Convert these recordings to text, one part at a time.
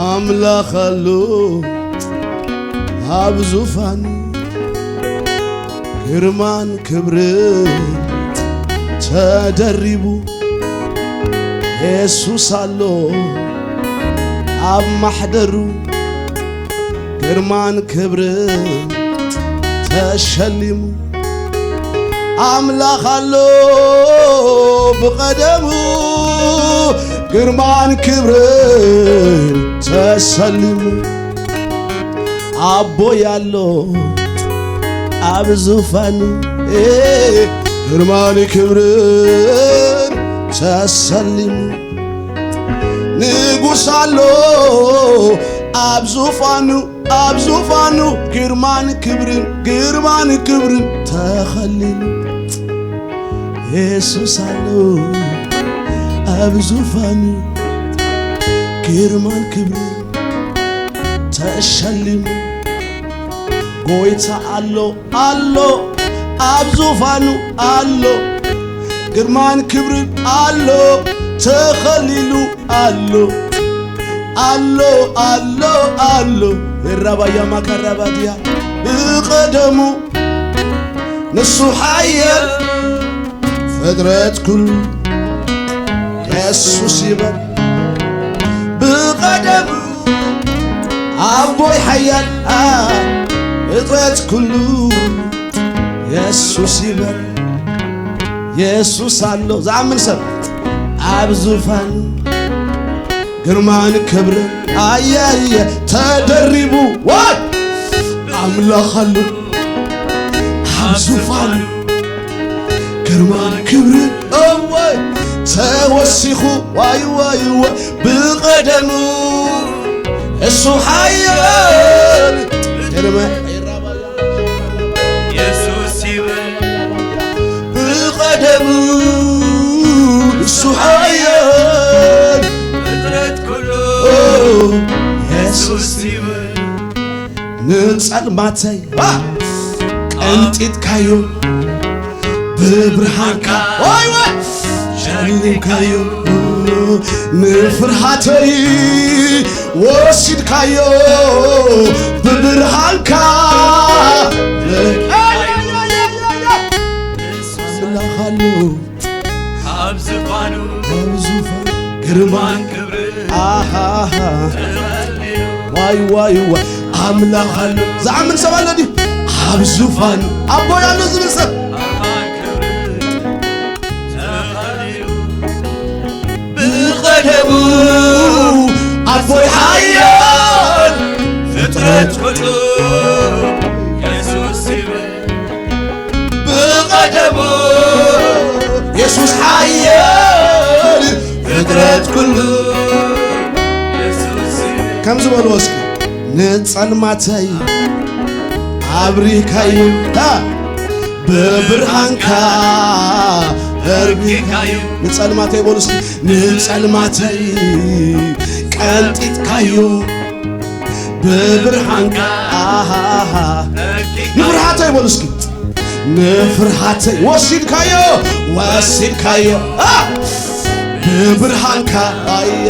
ኣምላኽ ኣሎ ኣብ ዙፋኑ፣ ግርማን ክብርን ተደሪቡ። የሱስ ኣሎ ኣብ ማሕደሩ፣ ግርማን ክብርን ተሸሊሙ። ኣምላኽ ኣሎ ብቐደሙ፣ ግርማን ክብርን ተሰሊሙ። ኣቦይ ኣሎ ኣብ ዙፋኑ፣ ግርማን ክብርን ተሰሊሙ። ንጉስ ኣሎ ኣብ ዙፋኑ፣ ኣብ ዙፋኑ፣ ግርማን ክብርን፣ ግርማን ክብርን ተኸሊሉ። የሱስ ኣሎ ኣብ ዙፋኑ፣ ግርማን ክብርን ተሸሊሙ። ጎይታ ኣሎ፣ ኣሎ ኣብ ዙፋኑ፣ ኣሎ ግርማን ክብርን ኣሎ ተኸሊሉ፣ ኣሎ፣ ኣሎ፣ ኣሎ፣ ኣሎ። ራባያ ማካራባድያ ብቐደሙ ንሱ ሓያል፣ ፍጥረት ኩሉ የሱስ ይበል። ብቐደሙ ኣቦይ ሓያል፣ ፍጥረት ኩሉ የሱስ ይበል። የሱስ ኣሎ ዝኣምን ሰብ ኣብ ዙፋኑ፣ ግርማን ክብርን ኣየየ ተደሪቡ። ዋይ ኣምላኽ ኣሎ ኣብ ዙፋኑ፣ ግርማን ክብርን እወይ ተወሲኹ። ዋይ ዋይ ዋይ ብቐደሙ እሱ ሓያል፣ ግርማ የሱስ ይበል። ብቐደሙ እሱ ሓያል፣ ፍጥረት ኩሉ የሱስ ይበል። ንጸልማተይ፣ ዋ! ቀንጢጥካዮ ብብርሃንካ፣ ዋይ ዋይ! ሸሊምካዮ ንፍርሃተይ ወሲድካዮ ብብርሃንካ። ኣምላኽ ኣሎ ኣብ ዝፋኑ፣ ኣብ ዙፋን ግርማን ክብርን ኣሃሃ። ተኸሊሉ። ዋይ ዋይ ዋይ ኣምላኽ ኣሎ ዝኣምን ሰብ ኣሎ ድዩ? ኣብ ዙፋን ኣቦይ ኣሎ ዝብል ሰብ። ግርማን ክብርን ተኸሊሉ። ብቐደሙ ኣቦይ ሓያል ፍጥረት ኩሉ የሱስ ይብል። ብቐደሙ የሱስ ሓያል ፍጥረት ኩሉ የሱስ ይብል። ከምዚ በልዎ እስኪ። ንጸልማተይ ኣብሪካዮ፣ ታ፣ ብብርሃንካ ደርቢካዮ። ንጸልማተይ በሉ እስኪ። ንጸልማተይ ቀንጢጥካዮ ብብርሃንካ፣ ኣሃሃ። ንፍርሃተይ በሉ እስኪ። ንፍርሃተይ ወሲድካዮ፣ ወሲድካዮ፣ ኣ፣ ብብርሃንካ፣ ኣያ።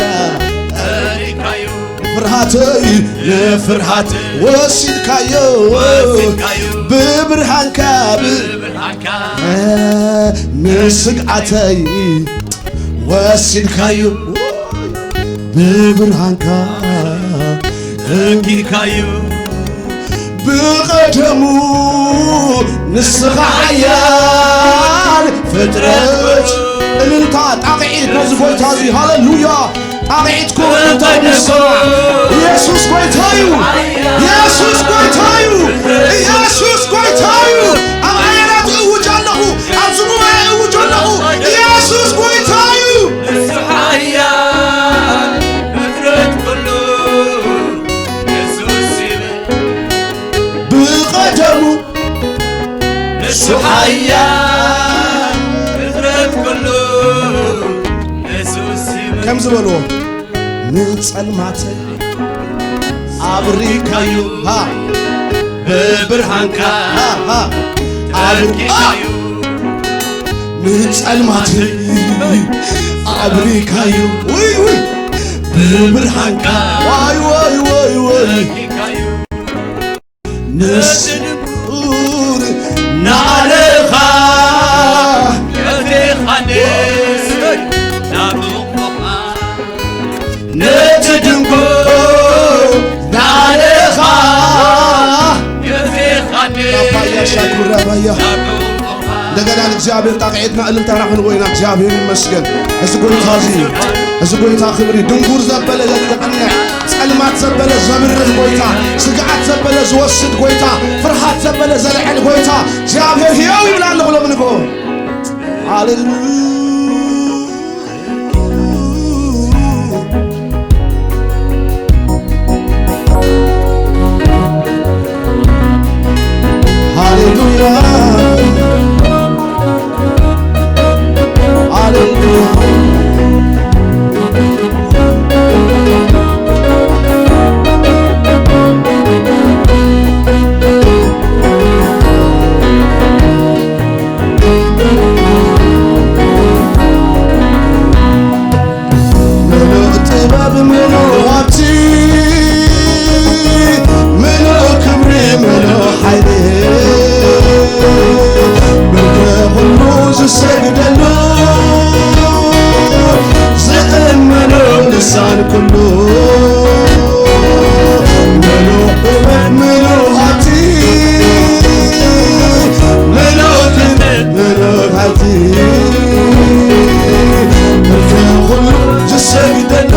ፍርሃተይ፣ ንፍርሃት ወሲድካዮ፣ ወሲድካዮ። ብብርሃንካ፣ ብ-፣ ብብርሃንካ። እ፣ ንስግኣተይ ወሲድካዮ፣ ብብርሃንካ ተኪእካዮ። ብቐደሙ ንስኻ ሓያል ፍጥረት። እልልታ፣ ጣቕዒት ነዚ ጎይታ እዚ። ሃሌሉያ። ጣቕዒትኩም እንታይ ንሰማዕ? ኢየሱስ ጎይታ እዩ። ኢየሱስ ጎይታ እዩ። ኢየሱስ ጎይታ እዩ። ኣብ ኣየራት እውጅ ኣለኹ። ኣብዚ ጉባኤ እውጅ ኣለኹ። ኢየሱስ ጎይታ እዩ። ንሱ ሓያል ፍጥረት ኩሉ የሱስ ይብል። ብቐ እሱ ሓያል ፍጥረት ኩሉ የሱስ ይመ- ከምዚ በልዎ፣ ንጸልማተይ ኣብሪካዩ፣ ሃ፣ ብብርሃንካ ሃ፣ ሃ፣ ኣብሪ- ተኪኻዩ። ንጸልማተይ ኣብሪካዩ፣ ውይ፣ ውይ፣ ብብርሃንካ ዋይ፣ ዋይ፣ ዋይ፣ ዋይ። ተኪኻዩ። ንስውር ንዓለኻ ገፊኻኒ ናብ ሕቖኻ፣ ነቲ ድንጉ ንዓለኻ ገፊኻኒ ራባያ ሻኩራ ባያ። ናብ ሕቖኻ። እንደገና ንእግዚኣብሔር ጣቕዒትና እልልታና ክንቦ ኢና። እግዚኣብሔር ይመስገን። እዚ ጎይታ እዚ፣ እዚ ጎይታ ክብሪ ድንጉር ዘበለ ዘጥቕነ ጸልማት ዘበለ ዘብርህ ጎይታ፣ ስግኣት ዘበለ ዝወስድ ጎይታ፣ ፍርሃት ዘበለ ዘልዕል ጎይታ እግዚኣብሔር ሕያው ይብላ ኣለኹ ሎሚ ንግሆ። ሃሌሉያ። ሃሌሉያ። ሃሌሉያ። ምሉእ ጥበብ፣ ምሉእ ሃብቲ፣ ምሉእ ክብሪ፣ ምሉእ ሓይሊ፣ ብርገ ኩሉ ዝሰግደሉ፣ ዝእመኖ ልሳን ኩሉ፣ ምሉእ ጥበብ፣ ምሉእ ሃብቲ፣ ምሉእ ክብሪ፣ ምሉእ ሃብቲ፣ ብርገ ኩሉ ዝሰግደሉ፣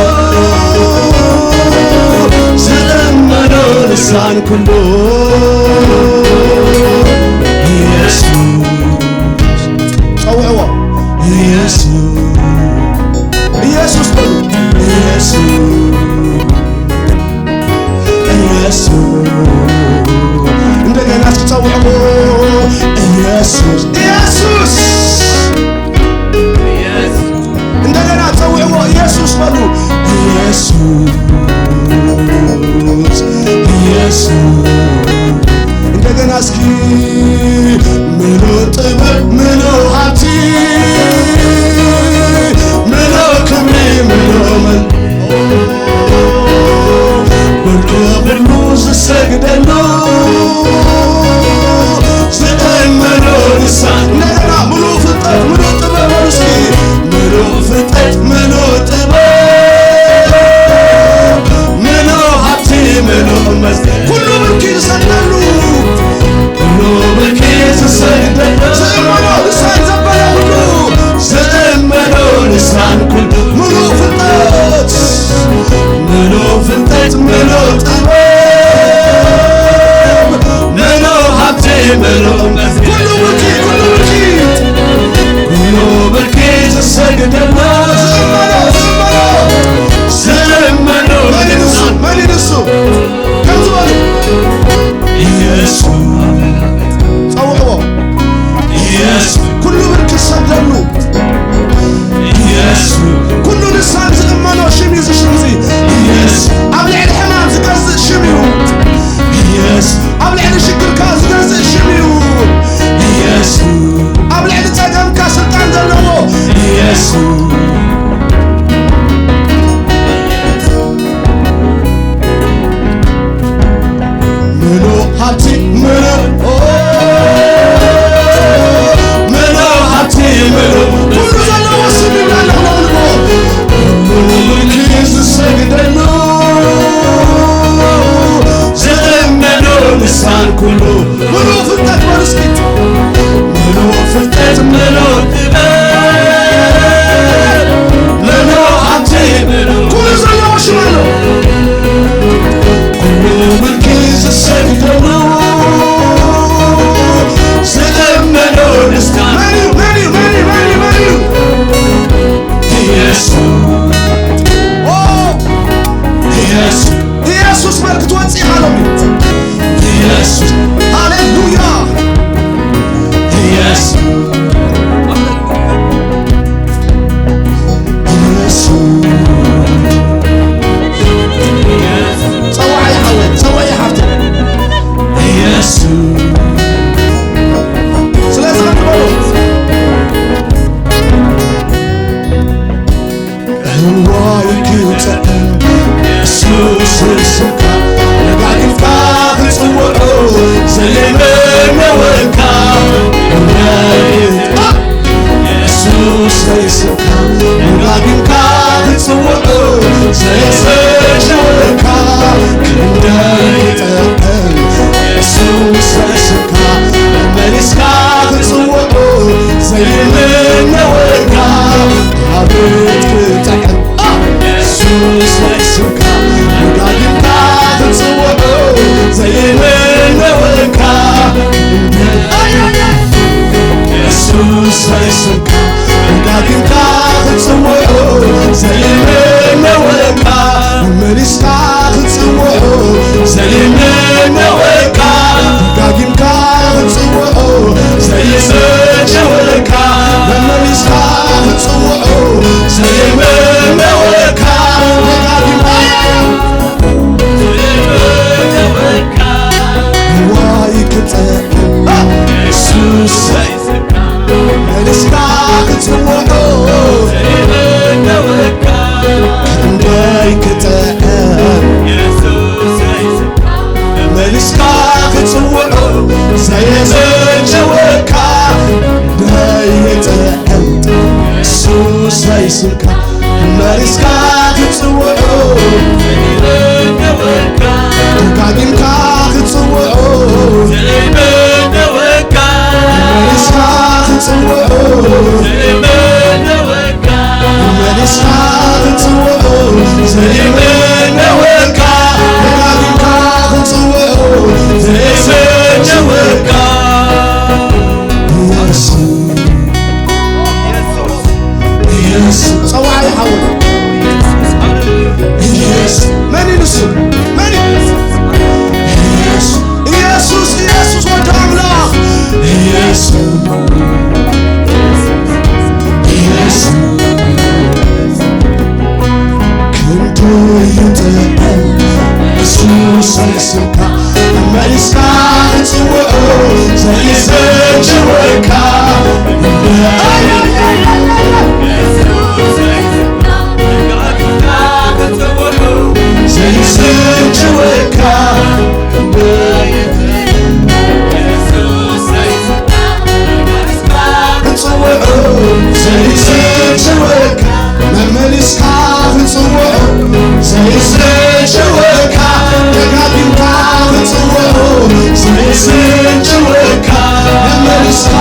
ዝእመኖ ልሳን ኩሉ፣ ኢየሱስ፣ ጸውዕዎ፣ ኢየሱስ፣ ኢየሱስ በሉ፣ ኢየሱስ፣ ኢየሱስ። እንደገና እስኪ ጸውዕዎ፣ ኢየሱስ፣ ኢየሱስ። እንደገና ጸውዕዎ፣ ኢየሱስ በሉ፣ ኢየሱስ፣ ኢየሱስ። እንደገና እስኪ ምሉእ ጥበብ፣ ምሉእ ሃብቲ፣ ምሉእ ክብሪ፣ ምሉእ መል-፣ ብርገ ኩሉ ዝሰግደሉ፣ ዝእመኖ ልሳን። እንደገና ምሉእ ፍጥረት፣ ምሉእ ጥበብ በሉ እስኪ። ምሉእ ፍጥረት፣ ምሉእ ጥበብ፣ ምሉእ ሃብቲ፣ ምሉእ መስ-፣ ኩሉ ብርኪ ዝሰግደሉ፣ ኩሉ ብርኪ ዝሰግደሉ፣ ዝእመኖ እስካ ክትጽውዖ ዘይምነወካ ኣቤት ክጥዕም የሱስ ናይ ስምካ ደጋጊምካ ክትጽውዖ ዘይምነወካ የሱስ ናይ ስምካ ደጋጊምካ ክትጽውዖ ዘይምነወካ መመሊስካ ክትጽውዖ ዘይምነወካ ደጋጊምካ ክትጽውዖ ዘይሰልቸወካ መመሊስካ ክትጽውዖ ዘይምነወካ ደጋጊምካ ዋይ ክጥዕም የሱስ መሊስካ ክትጽውዖ ክንደይ ክጥዕም መሊስካ ክትጽውዖ ዘየሰልቸወካ ክንደይ ይጥዕም የሱስ ናይ ስምካ መሊስካ ክትጽውዖ ደጋጊምካ ክትጽውዖ መሊስካ ክትጽውዖ መሊስካ ክትጽውዖ ዘይምነወካ ደጋጊምካ ክትጽውዖ ዘይሰልቸወካ ኢየሱስ ኢየሱስ ጸዋዒ ሓወይ ኢየሱስ መን እዩ ንሱ መን እዩ ኢየሱስ ኢየሱስ ኢየሱስ ወዲ ኣምላኽ ኢየሱስ ኢየሱስ ክንደይ ይጥዕም የሱስ ስምካ መሊስካ ክትጽውዖ ዘይሰልቸወካ ዘይሰልቸወካ ክትጽውዖ ዘይሰልቸወካ መመሊስካ ክትጽውዖ ዘይሰልቸወካ ደጋጊምካ ክትጽውዖ ዘይሰልቸወካ መመሊስካ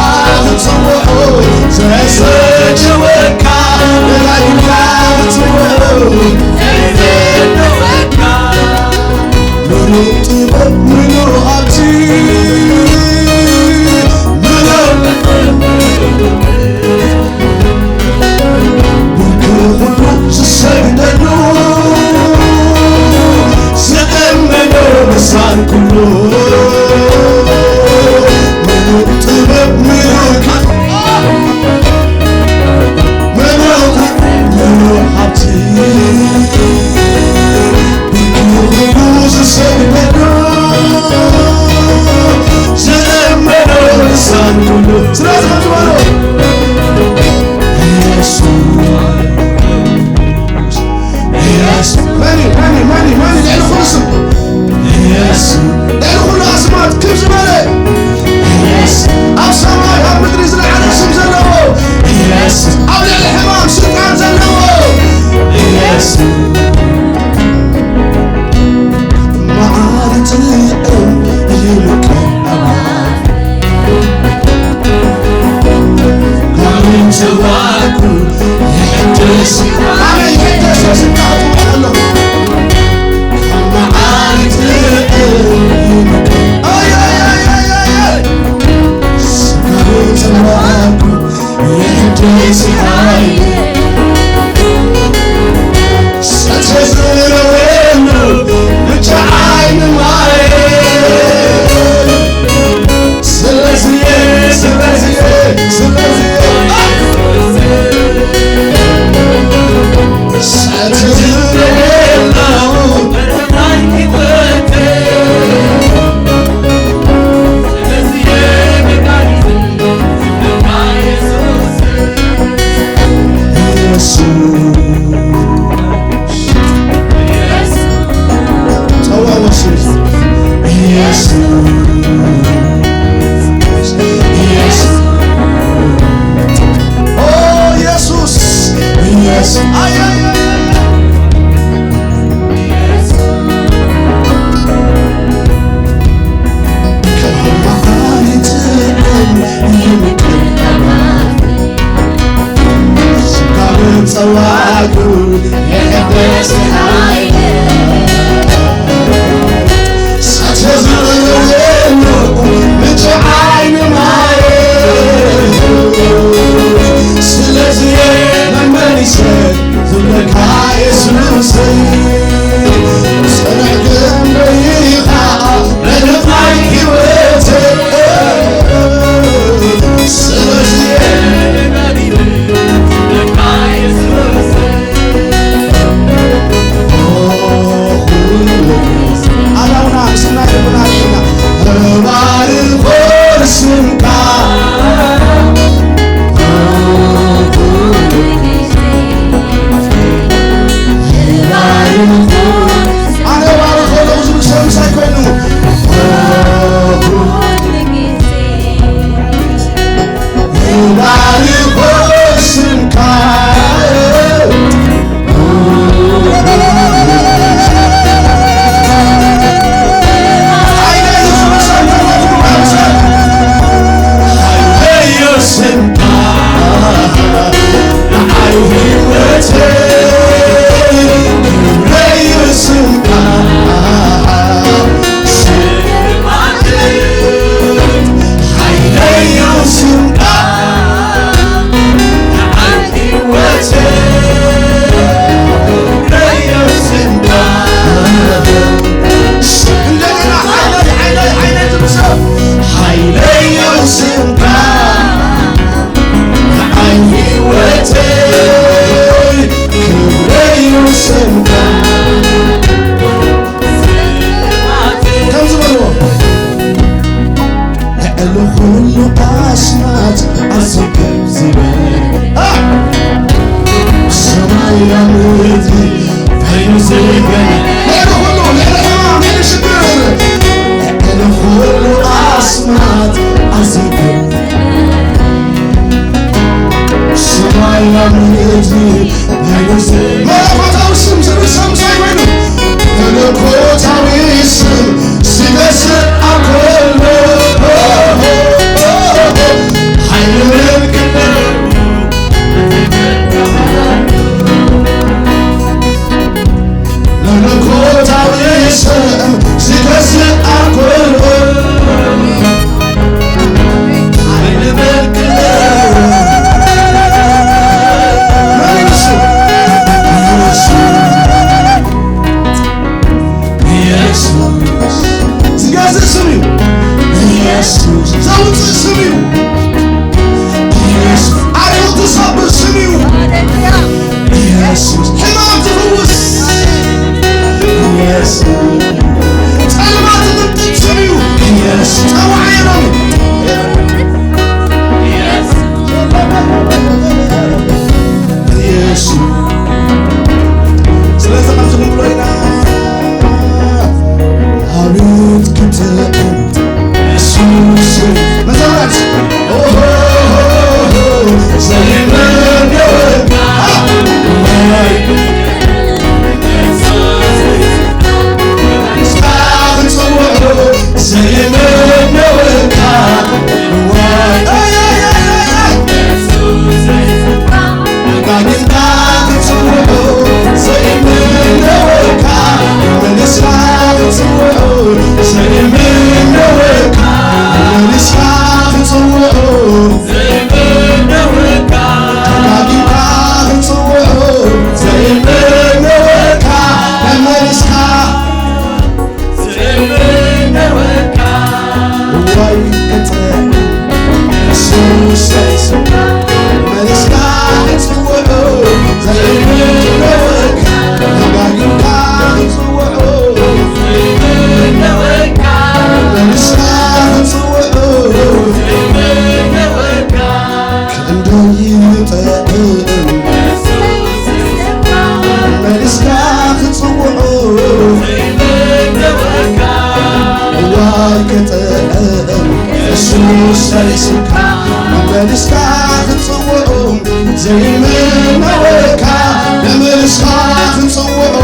ኣስማት ኣሰክም ዝበለ ሰማይ ምድሪ ኃይሉ ዘይገነ ልዕሊ ኩሉ ልዕሊ ሕማም ልዕሊ ሽግር ልዕሊ ኩሉ ኣስማት ኣሰክም ሰማይ ምድሪ መለኮታዊ ስም ዝብል ሰም ሳይወይኑ መለኮታዊ ስም ዝገዝእ ኣኮሎ ሓይልን ክብርን መለኮታዊ ስም ዝገዝእ ኣኮሎ ሓይልን ክብርን መን እዩ እሱ? ኢየሱስ። ኢየሱስ። ዝገዝእ ስም እዩ። ኢየሱስ። ዘውፅእ ስም እዩ። ኢየሱስ። ዓርዮት ዝሰብር ስም እዩ። ኢየሱስ። ሕማም ዝፍውስ። ኢየሱስ። ጸልማት ዝጥጥብ ስም እዩ። ኢየሱስ። ጸዋዕያ ነው። ኢየሱስ። ስለዚ ኣብዚ ክንብሎ ኢና፣ ኣቤት ክትጥዕም ኢየሱስ። መዘምራት፣ ኦሆ፣ ዘይመደወካ፣ እስካ ክንጽውዖ፣ ዘይመደወካ፣ ዋይ፣ ኣይ፣ ኣይ፣ ኣይ፣ ኣይ፣ ኣይ። ደጋጊምካ ክትጽውዖ ዘይምነወካ፣ መሊስካ ክትጽውዖ ዘይምነወካ፣ መሊስካ ክትጽውዖ ዘይምነወካ፣ ደጋጊምካ ክትጽውዖ ዘይምነወካ፣ መሊስካ ዘይምነወካ። እዋይ፣ ክጥዕም ኢየሱስ፣ መሊስካ ክትጽውዖ ዘይምነወካ፣ ደጋጊምካ ክትጽውዖ ዘይምነወካ፣ መሊስካ ክትጽውዖ ዘይምነወካ። ክንደይ ይጥዕም መሊስካ ክትጽውዖ፣ እዋይ ክጥዕም የሱስ ስምካ መሊስካ ክትጽውዖ፣ ዘይምነወካ መሊስካ ክትጽውዖ፣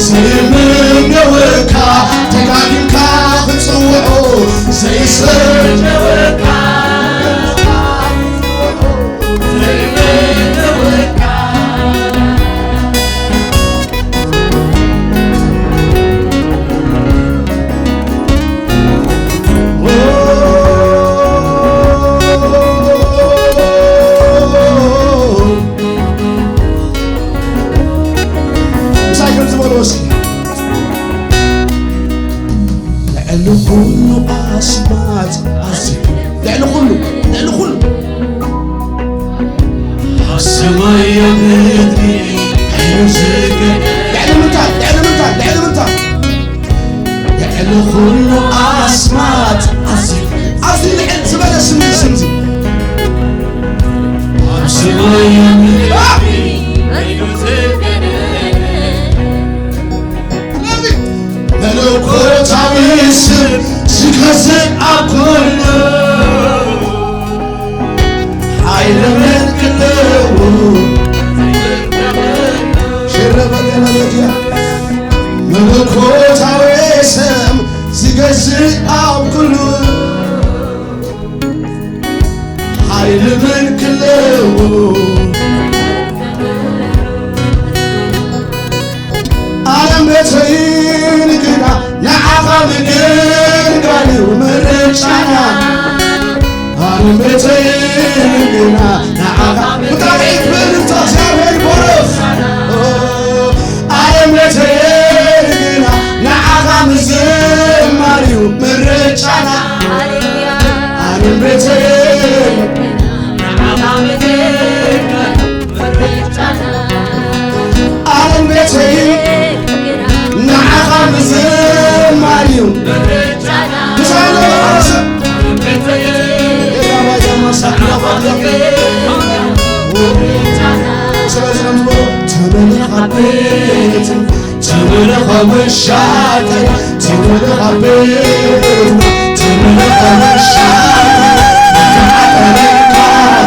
ዘይምነወካ ደጋጊምካ ክትጽውዖ፣ ዘይምነወካ። ምሳይ ከምዚ በልዎ እስኪ። ልዕሊ ኩሉ ኣስማት ኣዝዩ፣ ልዕሊ ኩሉ፣ ልዕሊ ኩሉ። ኣብ ሰማይ ኣብ ምድሪ እዩ ዝገ-፣ ልዕሊ ምንታይ? ልዕሊ ምንታይ? ልዕሊ ምንታይ? ልዕሊ ኩሉ ኣስማት ኣዝዩ፣ ኣዝዩ ልዕል ዝበለ ስም እዩ፣ ስም እዚ። ኣብ ሰማይ ኣብ ምድሪ እዩ ዝገ-፣ ስለዚ መለኮታዊ ስም ዝገዝእ ኣብ ኩሉ ሓይሊ ምልክት ኣለዎ። ሽረ በገና መድያ መለኮታዊ ስም ዝገዝእ ኣብ ኩሉ ሓይሊ ምልክት ኣለዎ። ኣነ መተይን ግና ንዓኻ ምግልጋል እዩ ምርጫና። ኣነ መተይን ግና ንዓኻ ብጣዕሚ ብእልልታ እግዚኣብሔር ይባረኽ። ኣነ መተይን ግና ንዓኻ ምዝማር እዩ ምርጫና። ኣነ መተይን ኣለም ቤተይ ንዓኻ ምዝማር እዩ። ምሳሌ ዓሰብ ስለዚ ነው ዝብሎ፣ ትምልኽ ዓበይቲ፣ ትምልኽ ውሻጠ፣ ትምልኽ ዓበይቲ፣ ትምልኽ ውሻጠ፣ ይተዓጠረልካ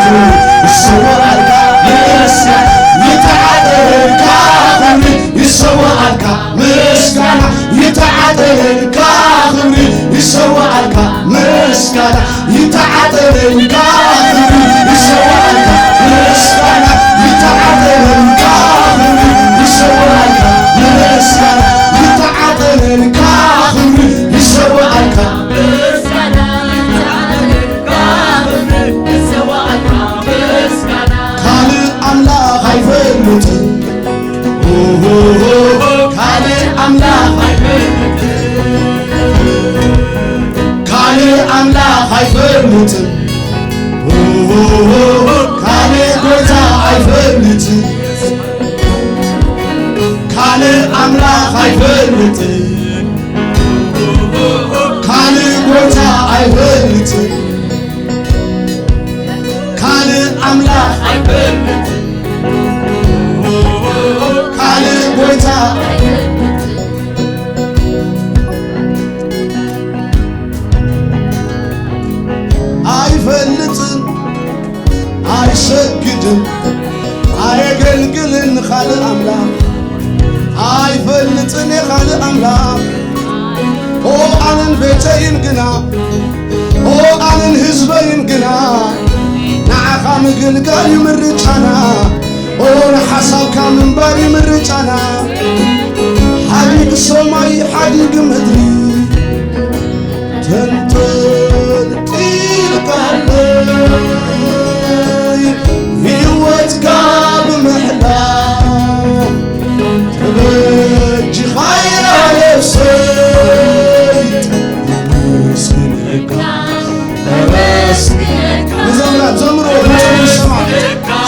ክብሪ፣ ይሰዋኣልካ ምስጋና፣ ይተዓጠረልካ ክብሪ፣ ይሰዋኣልካ ምስጋና፣ ይተዓጠረልካ ክብሪ፣ ይሰዋኣልካ ምስጋና፣ ይተዓጠረልካ ክብሪ፣ ይሰዋኣልካ ምስጋና፣ ይተዓጠረልካ ክብሪ፣ ይሰዋኣልካ ምስጋና፣ ይተዓጠረልካ ክብሪ፣ ይሰዋኣልካ ምስጋና፣ ይተዓጠረልካ ክብሪ፣ ይሰዋኣልካ ምስጋና። ካልእ ኣምላኽ ኣይፈልጥን፣ ካልእ ኣምላኽ ኣይፈልጥን፣ ካልእ ኣምላኽ ኣይፈልጥን፣ ካልእ ጎይታ ኣይፈልጥን፣ ካልእ ኣምላኽ ኣይፈልጥን፣ ካልእ ጎይታ ኣይፈልጥን፣ ካልእ ኣምላኽ ኣይፈልጥን፣ ካልእ ጎይታ ኣይፈልጥን። ኣይሰግድን ኣየገልግልን ንኻልእ ኣምላኽ፣ ኣይፈልጥን የኻልእ ኣምላኽ። ኦ ኣነን ቤተይን ግና፣ ኦ ኣነን ህዝበይን ግና፣ ንዓኻ ምግልጋል እዩ ምርጫና። ኦ ንሓሳብካ ምንባር እዩ ምርጫና። ሓዲግ ሰማይ ሓዲግ ምድሪ ተንጠልጢልካለይ፣ ህይወትካ ብምሕላፍ ተበጂኻያ ነፍሰይ። ኣመስግነካ፣ ኣመስግነካ። ንዘምራ፣ ዘምርዎ፣ ድምጾም ይሰማዕ።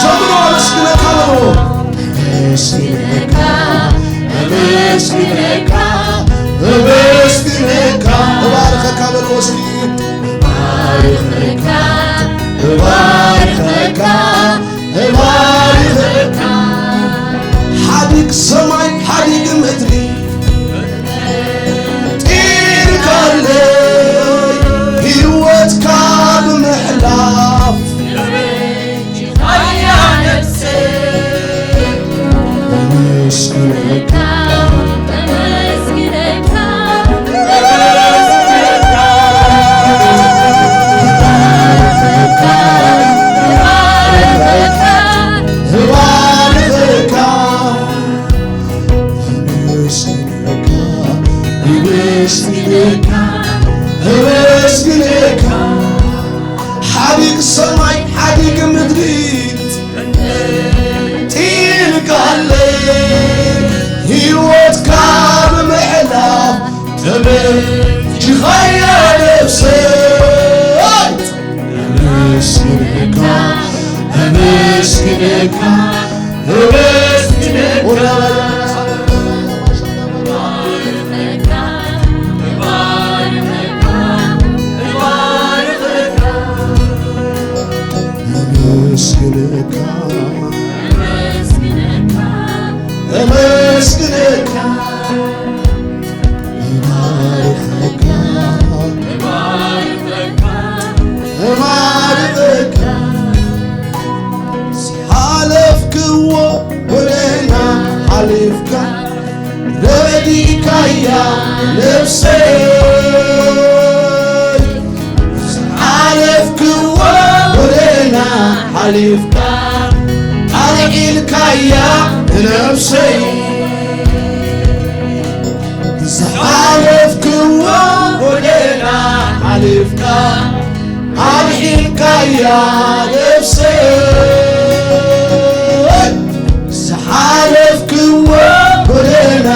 ዘምርዎ፣ ኣመስግነካ በልዎ። ኣመስግነካ፣ ኣመስግነካ፣ ኣመስግነካ። እባርኸካ በልዎ እስኪ። እባርኸካ፣ እባርኸካ፣ እባርኸካ። ሓዲግ ሰማይ፣ ሓዲግ ምድሪ ጢርካለይ፣ ህይወትካ ብምሕላፍ። ኣያ ነፍሰይ፣ ኣመስግነካ፣ ኣመስግነካ፣ ኣመስግነካ፣ እባርኸካ፣ እባርኸካ፣ ኣመስግነካ፣ ኣመስግነካ፣ ኣመስግነካ። ሓዲግ ሰማይ ሓዲግ ምድሪ ጢልካለይ፣ ህይወትካ ብምሕላፍ ተበጂኻያ ነፍሰይ። ኣመስግነካ፣ ኣመስግነካ፣ ኣመስግነካ። ኣመስግነካ፣ ኣመስግነካ፣ እባርኸካ፣ እባርኸካ። ዝሓለፍክዎ ጎደና ሓሊፍካ፣ ረዲእካያ ነፍሰይ። ዝሓለፍክዎ ጎደና ሓሊፍካ፣ ኣልዒልካያ ንነፍሰይ። ዝሓለፍክዎ ጎደና ሓሊፍካ፣ ኣድሒንካያ ነፍሰይ። ዝሓለፍክዎ ጎደና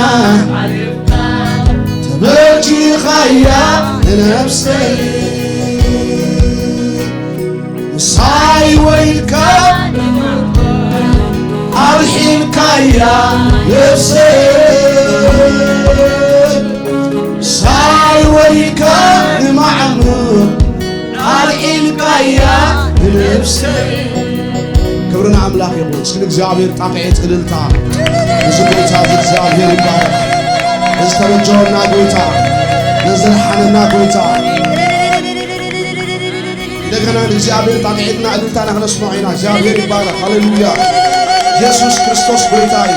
ተበጂኻያ ንነፍሰይ። ምሳይ ወይልካ ኣድሒንካያ ነፍሰይ። ምሳይ ወይልካ ንማዕሙር ኣድሒንካያ ንነፍሰይ። ክብሪ ንኣምላኽ ይኹን። እስኪ ንእግዚኣብሔር ጣቕዒት እልልታ። እዚ ጎይታ እዚ እግዚኣብሔር ይባረኽ። ነዚ ተበጀወና ጎይታ፣ ነዚ ረሓነና ጎይታ። እንደገና ንእግዚኣብሔር ጣቕዒትና እልልታና ክነስምዖ ኢና። እግዚኣብሔር ይባረኽ። ሃሌሉያ። ኢየሱስ ክርስቶስ ጎይታ እዩ።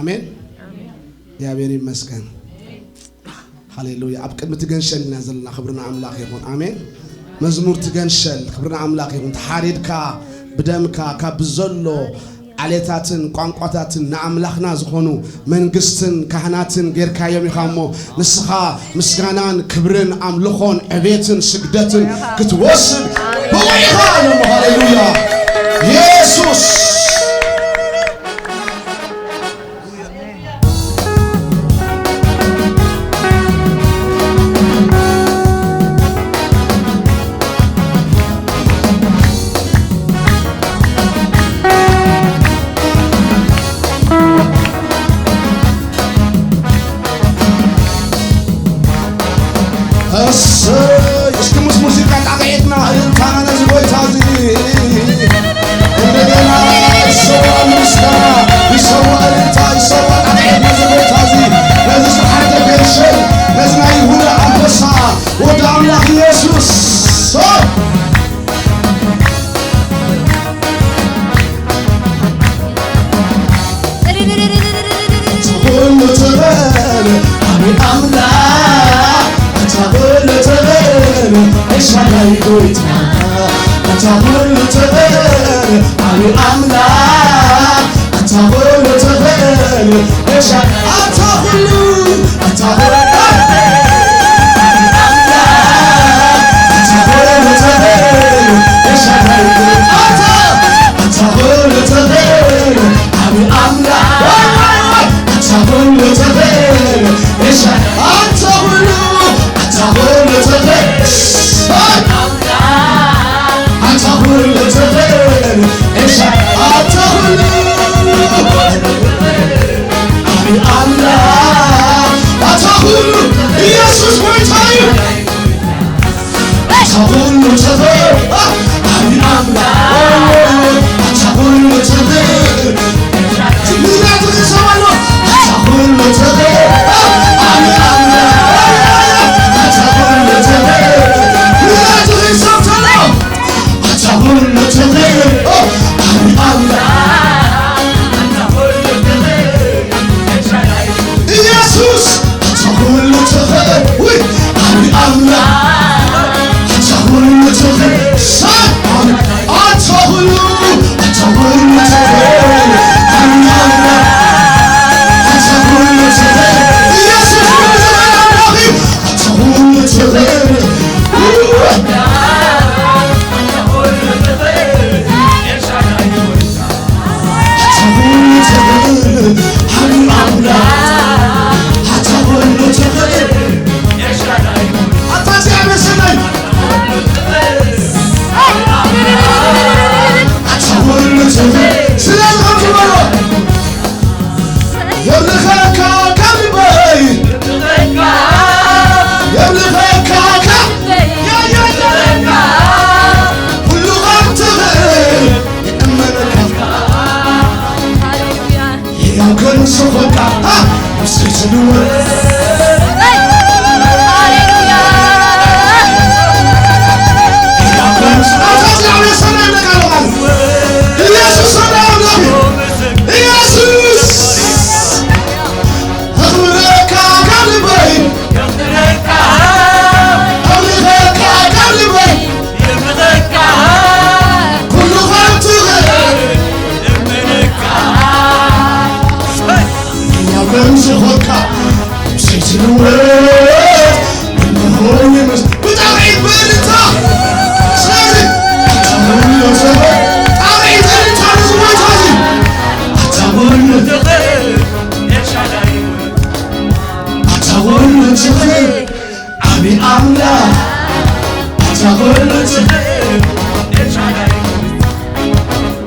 ኣሜን። እግዚኣብሔር ይመስገን። ሃሌሉያ። ኣብ ቅድሚ ትገንሸል ኢና ዘለና። ክብሪ ንኣምላኽ ይኹን። ኣሜን። መዝሙር ትገንሸል። ክብሪ ንኣምላኽ ይኹን። ተሓሪድካ ብደምካ ካብ ብዘሎ ዓሌታትን ቋንቋታትን ንኣምላኽና ዝኾኑ መንግስትን ካህናትን ጌርካዮም ኢኻ እሞ፣ ንስኻ ምስጋናን ክብርን ኣምልኾን ዕቤትን ስግደትን ክትወስድ ብቑዕ ኢኻ ኢሎሞ። ሃሌሉያ። ኢየሱስ እሰይ! እስኪ ምስ ሙዚቃ ጣቕዒትና እልልታና ነዚ ጎይታ እዚ። እንደገና ይሰዋ ምስጋና፣ ይሰዋ እልልታ፣ ይሰዋ ጣቕዒት ነዚ ጎይታ እዚ፣ ነዚ ዝተሓተ ገንሸል፣ ነዚ ናይ ይሁዳ ኣንበሳ፣ ወዲ ኣምላኽ ኢየሱስ። ኩሉ ትኽእል ኣቢ ኣምላኽ፣ ኣታ ኩሉ ትኽእል ኤልሻዳይ ጎይታ፣ ኣታ ኩሉ ትኽእል ኣቢ ኣምላኽ፣ ኣታ ኩሉ ትኽእል ኤልሻዳይ፣ ኣታ ኩሉ፣ ኣታ ኩሉ፣ ኣቢ ኣምላኽ፣ ኣታ ኩሉ ትኽእል ኤልሻዳይ ጎይታ፣ ኣታ፣ ኣታ ኩሉ ትኽእል ኣቢ ኣምላኽ፣ ኣታ ኩሉ ትኽእል ኤልሻዳይ፣ ኣታ ኩሉ፣ ኣታ ኩሉ ትኽእል፣ ኣታ ኩሉ ትኽእል ኤልሻዳይ፣ ኣታ ኩሉ፣ ኣቢ ኣምላኽ፣ ኣታ ኩሉ፣ ኢየሱስ ጎይታ እዩ። ኣታ ኩሉ ትኽእል፣ ኣቢ ኣምላኽ፣ ኣታ ኩሉ ትኽእል። ምሕረት ይሰማሎ። ኣታ ኩሉ ትኽእል፣ ኣቢ ኣምላኽ፣ ኣታ ኩሉ ትኽእል። ምሕረት ይሰማሎ። ኣታ ኩሉ ትኽእል፣ ኣቢ ኣምላኽ። ኢየሱስ ኣታ ኩሉ ትኽእል፣ ውይ፣ ኣቢ ኣምላኽ ኣታ ኩሉ ትኽእል፣ ኣታ ኩሉ፣ ኣታ ኩሉ ትኽእል፣ ኣቢ ኣምላኽ ኣታ ኩሉ ትኽእል፣ ኢየሱስ ኩሉ ትኽእል ኣምላኽ እዩ፣ ኣታ ኩሉ ትኽእል፣ ውይ። ኣታ ኩሉ ትኽእል፣ ዓቢ ኣምላኽ፣ ኣታ ኩሉ ትኽእል። ኣታ እግዚኣብሔር ሰናይ፣ ኣታ ኩሉ ትኽእል። ስለዚ ከምዚ በሎ፣ የምልኸካ ካብ ልበይ፣ የምልኸካ ካብ፣ ያ፣ ያ፣ ያ፣ ኩሉ ካብ ትኽእል። ይእመነካ። ሃሌሉያ። ሕያው ከም ዝኾንካ፣ አ፣ ምስክር ስንወ-፣ ሃሌሉያ። ሕያው ከም ስ-፣ ኣታ እግዚኣብሔር ሰላም ነቃለዋል። ኢየሱስ ሰላም ነው። ኢየሱስ። ኣኽብረካ ካብ ልበይ። ኣኽብረካ ካብ ልበይ። ኩሉ ኻብ ትኽእል። ሕያው ከም ዝኾንካ፣ ዘይትልወጥ ብጣዕሚ ይመስል። ብጣዕሚ ይበልታ። ስለዚ፣ ኣታ ኩሉ ትኽእል። ጣዕሚ ይበልታ፣ እዚ ቦታ እዚ። ኣታ ኩሉ ትኽእል። ኣታ ኩሉ ትኽእል። ዓቢ ኣምላኽ። ኣታ ኩሉ ትኽእል።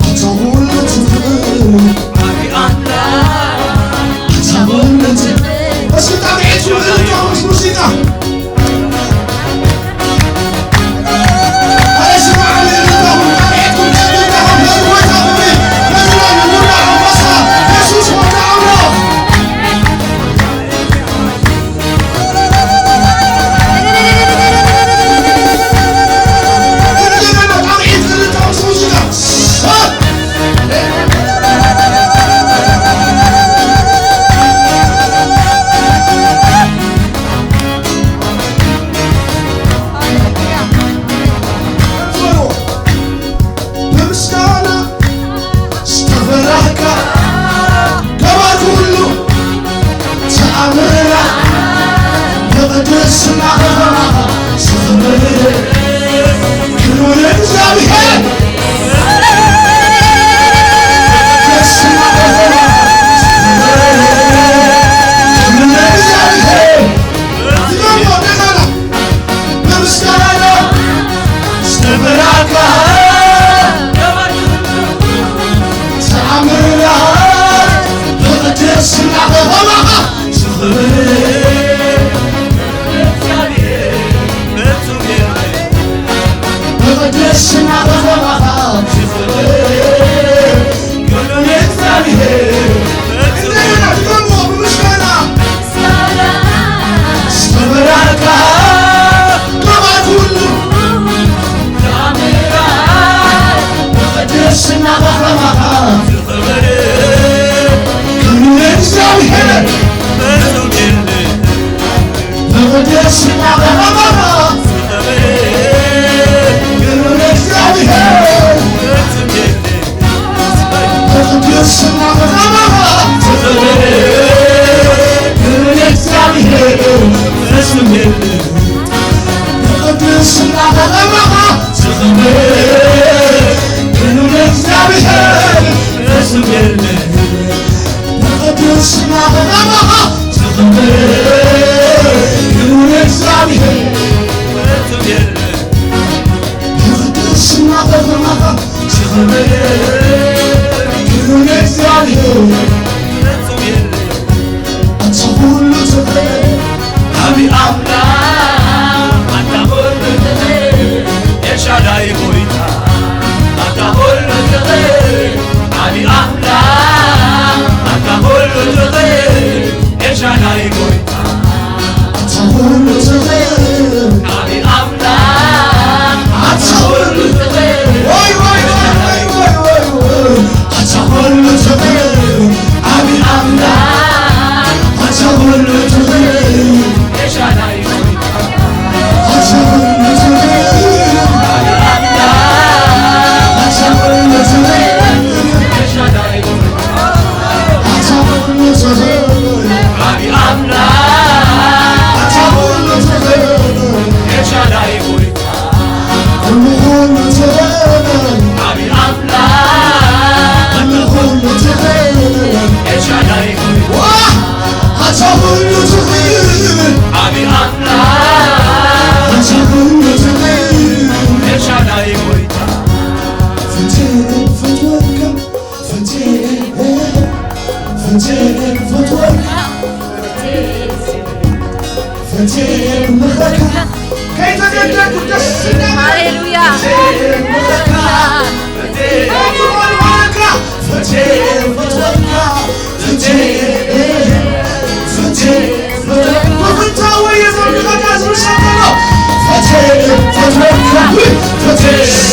ኣታ ኩሉ ትኽእል። ዓቢ ኣምላኽ። ኣታ ኩሉ ትኽእል። እስኪ ጣቕዒት ይበልታ፣ ምስ ሙዚቃ። ቅድስና ከተማ ስምህ ክብር ለእግዚአብሔር። ቅድስና ከተማ ስምህ ክብር ለእግዚአብሔር። ድገሙ እንደገና። በምስጋና ዝተመላካ ተኣምራት በቅድስና ከተማኻ ዝኽብር በቅድስና ከተማኻ ዝኽብር ኩሉ ንእግዚኣብሔር። እንደገና ድገምዎ ብምስጋና ዝተመላካ ቅብኣት ኩሉ ተኣምራት በቅድስና ከተማኻ ዝኽብር ኩሉ ንእግዚኣብሔር። በቅድስና ከተማኻ ክብር ለእግዚአብሔር። በቅድስና ከተማኻ ክብር ለእግዚአብሔር። በቅድስና ከተማኻ ክብር ለእግዚአብሔር። በቅድስና ከተማኻ ዝኽበር ክብር ለእግዚአብሔር። በቅድስና ከተማኻ ዝኽበር ክብር ለእግዚአብሔር። ኣንተ ሁሉ ትኽእል ዓቢ ኣምላኽ፣ ኣንተ ሁሉ ትኽእል ኤልሻዳይ ጎይታ፣ ኣንተ ሁሉ ትኽእል ዓቢ ኣምላኽ፣ ኣንተ ሁሉ ትኽእል ኤልሻዳይ ጎይታ፣ ኣንተ ሁሉ ትኽእል ዓቢ ኣምላኽ፣ ኣንተ ሁሉ ትኽእል። ወይ፣ ወይ፣ ወይ። ኣንተ ሁሉ ትኽእል ዓቢ ኣምላኽ፣ ኣንተ ሁሉ ትኽእል ኤልሻዳይ፣ ኣንተ ሁሉ ትኽእል ዓቢ ኣምላኽ፣ ኣንተ ሁሉ ትኽእል ኤልሻዳይ፣ ኣንተ ሁሉ ትኽእል ዓቢ ኣምላኽ፣ ኣንተ ሁሉ ትኽእል ኤልሻዳይ፣ ኩሉ ኩሉ ትኽእል ዓቢ ኣምላኽ፣ ኩሉ ኩሉ ትኽእል ኤልሻዳይ፣ ዋ፣ ኣታ ኩሉ ትኽእል ዓቢ ኣምላኽ፣ ኣታ ኩሉ ትኽእል ኤልሻዳይ ጎይታ። ፍትህ ፍትወካ፣ ፍትህ፣ ፍትህ ፍትወካ፣ ፍትህ ምኽረካ። ከይተገደድኩ ደስ እንዳበለኒ። ሃሌሉያ። ፍትህ ምኽረካ፣ ፍትህ ምኽረካ፣ ፍትህ ፍትወካ፣ ፍትህ፣ ፍትህ፣ ፍትህ። ብፍታወ የዘምረካ ዝምሰል ዘሎ። ፍትህ ፍትወካ፣ ፍትህ፣ ፍትህ ምኽረካ፣ ፍትህ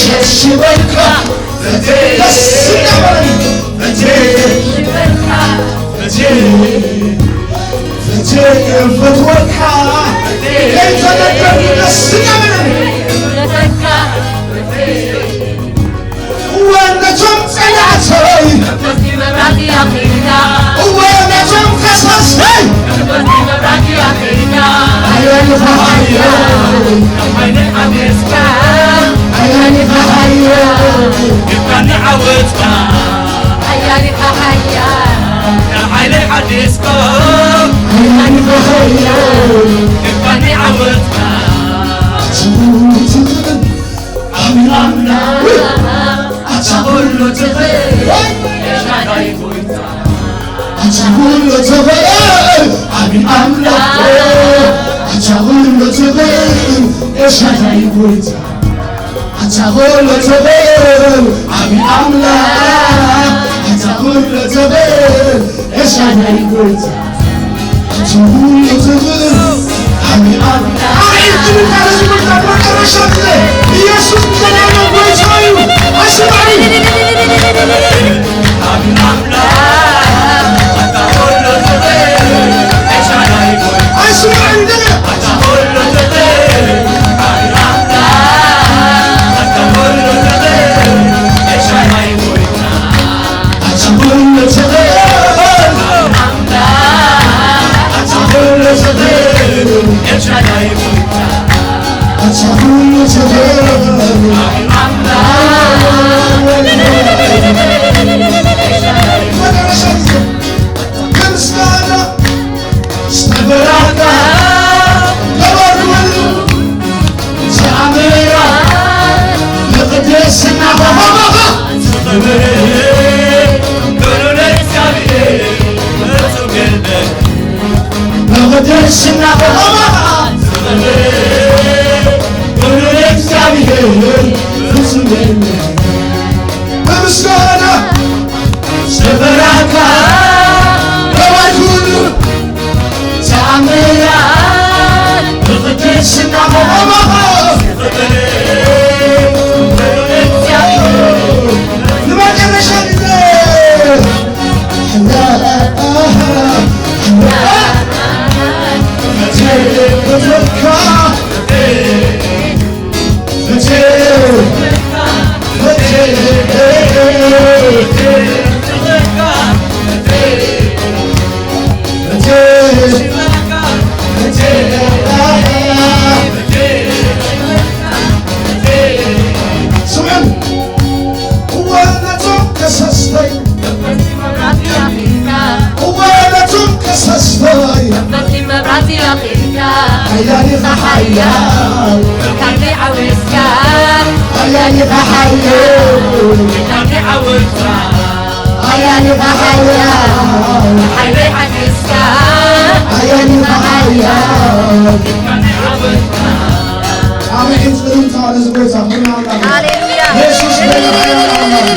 ሸሽበልካ ፈቴ ደስ እንዳበለኒ ፈቴ ፈቴ ፈቴ ፈትወካ ፈቴ ከይተነገርኒ ደስ እንዳበለኒ እወ ነቶም ጸላእተይ እወ ነቶም ከሰሰይ ኣያሊኻ ሓያል ኣያሊኻ ሓያል ኣያሊኻ ሓያል ኣያሊኻ ሓያል ኣታ ኩሉ ትኽእል ኣታ ኩሉ ትኽእል ኤልሻዳይ ጎይታ ኣታ ኩሉ ትኽእል ዓቢ ኣምላኽ ኣታ ኩሉ ትኽእል ኤልሻዳይ ጎይታ ኣታ ኩሉ ትኽእል ዓቢ ኣምላኽ ኣታ ኩሉ ትኽእል ኤልሻዳይ ጎይታ ኣታ ኩሉ ትኽእል ዓቢ ኣምላኽ ኣዒንቱ ንካለ ዝጎይታ መጨረሻ ግዜ ኢየሱስ ዘላለም ጎይታ እዩ ኣስማዒ ዓቢ ኣምላኽ ኣታ ኩሉ ትኽእል ኤልሻዳይ ጎይታ ኣስማዒ እንደገና ኣታ ኩሉ ትኽእል ዓቢ ኣምላኽ ኣታ ኩሉ ትኽእል ኤልሻዳይ ጎይታ ኣታ ኩሉ ትኽእል ኣታ ኩሉ ትኽእል ኤልሻዳይ ጎይታ ኣታ ኩሉ ትኽእል መጨረሻ ግዜ ምስጋና ዝተበራካ ተባርኩ ተኣምራት ንቅድስና ኮኸብኻ ዝኽብር ኩሉ ንእግዚኣብሔር ፍጹም የለን ንቅድስና ኮኸብኻ ዝኽብር ኩሉ ንእግዚኣብሔር ፍጹም የለን ብምስጋና ዝተበራካ ነዋይ ኩሉ ተኣምራት ብቅድስና መቆማኻ ንመጨረሻ ግዜ ስምዑን እወ ነቶም ከሰስተይ እወ ነቶም ከሰስተይ መብራህቲ ኣኺልካ ሓያል ኢኻ ሓያል ካንዲ ዓዊስካ ሓያል ኢኻ ሓያል ካንዲ ዓዊስካ ሓያል ኢኻ ሓያል ሓይለይ ሓጊዝካ ሓያል ኢኻ ሓያል ካንዲ ዓዊስካ ኣሜን። ጽልምታ ነዚ ጎይታ ክብሪ ንኣምላኽ። ሃሌሉያ። የሱስ ጎይታ ሓያል ኣምላኽ።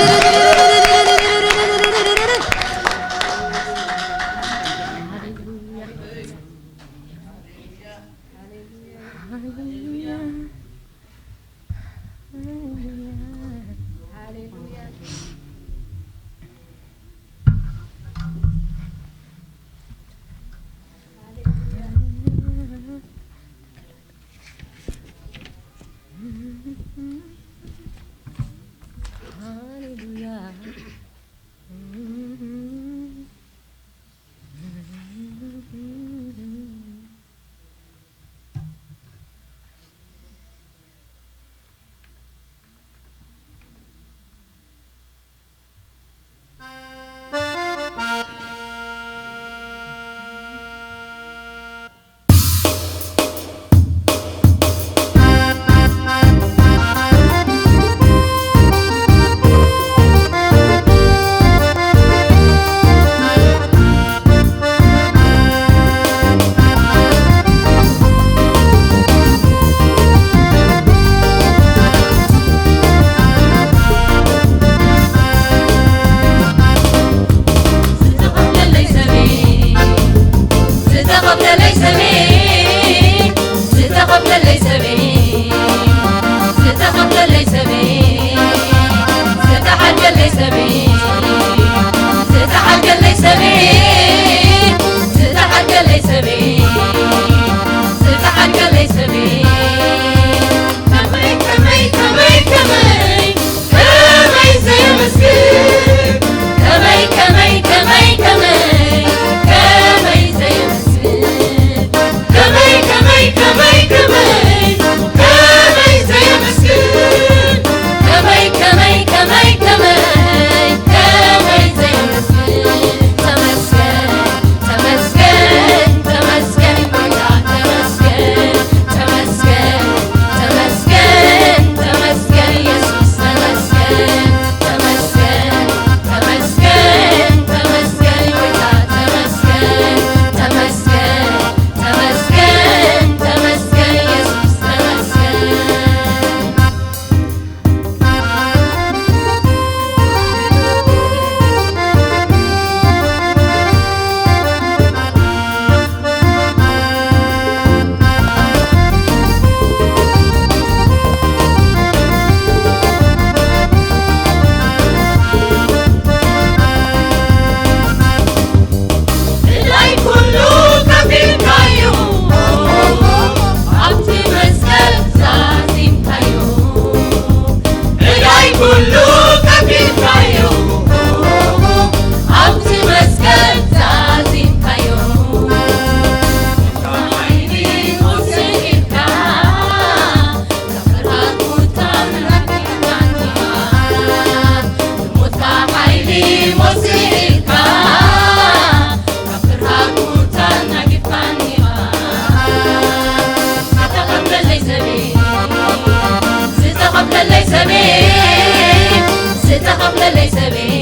ሰበይ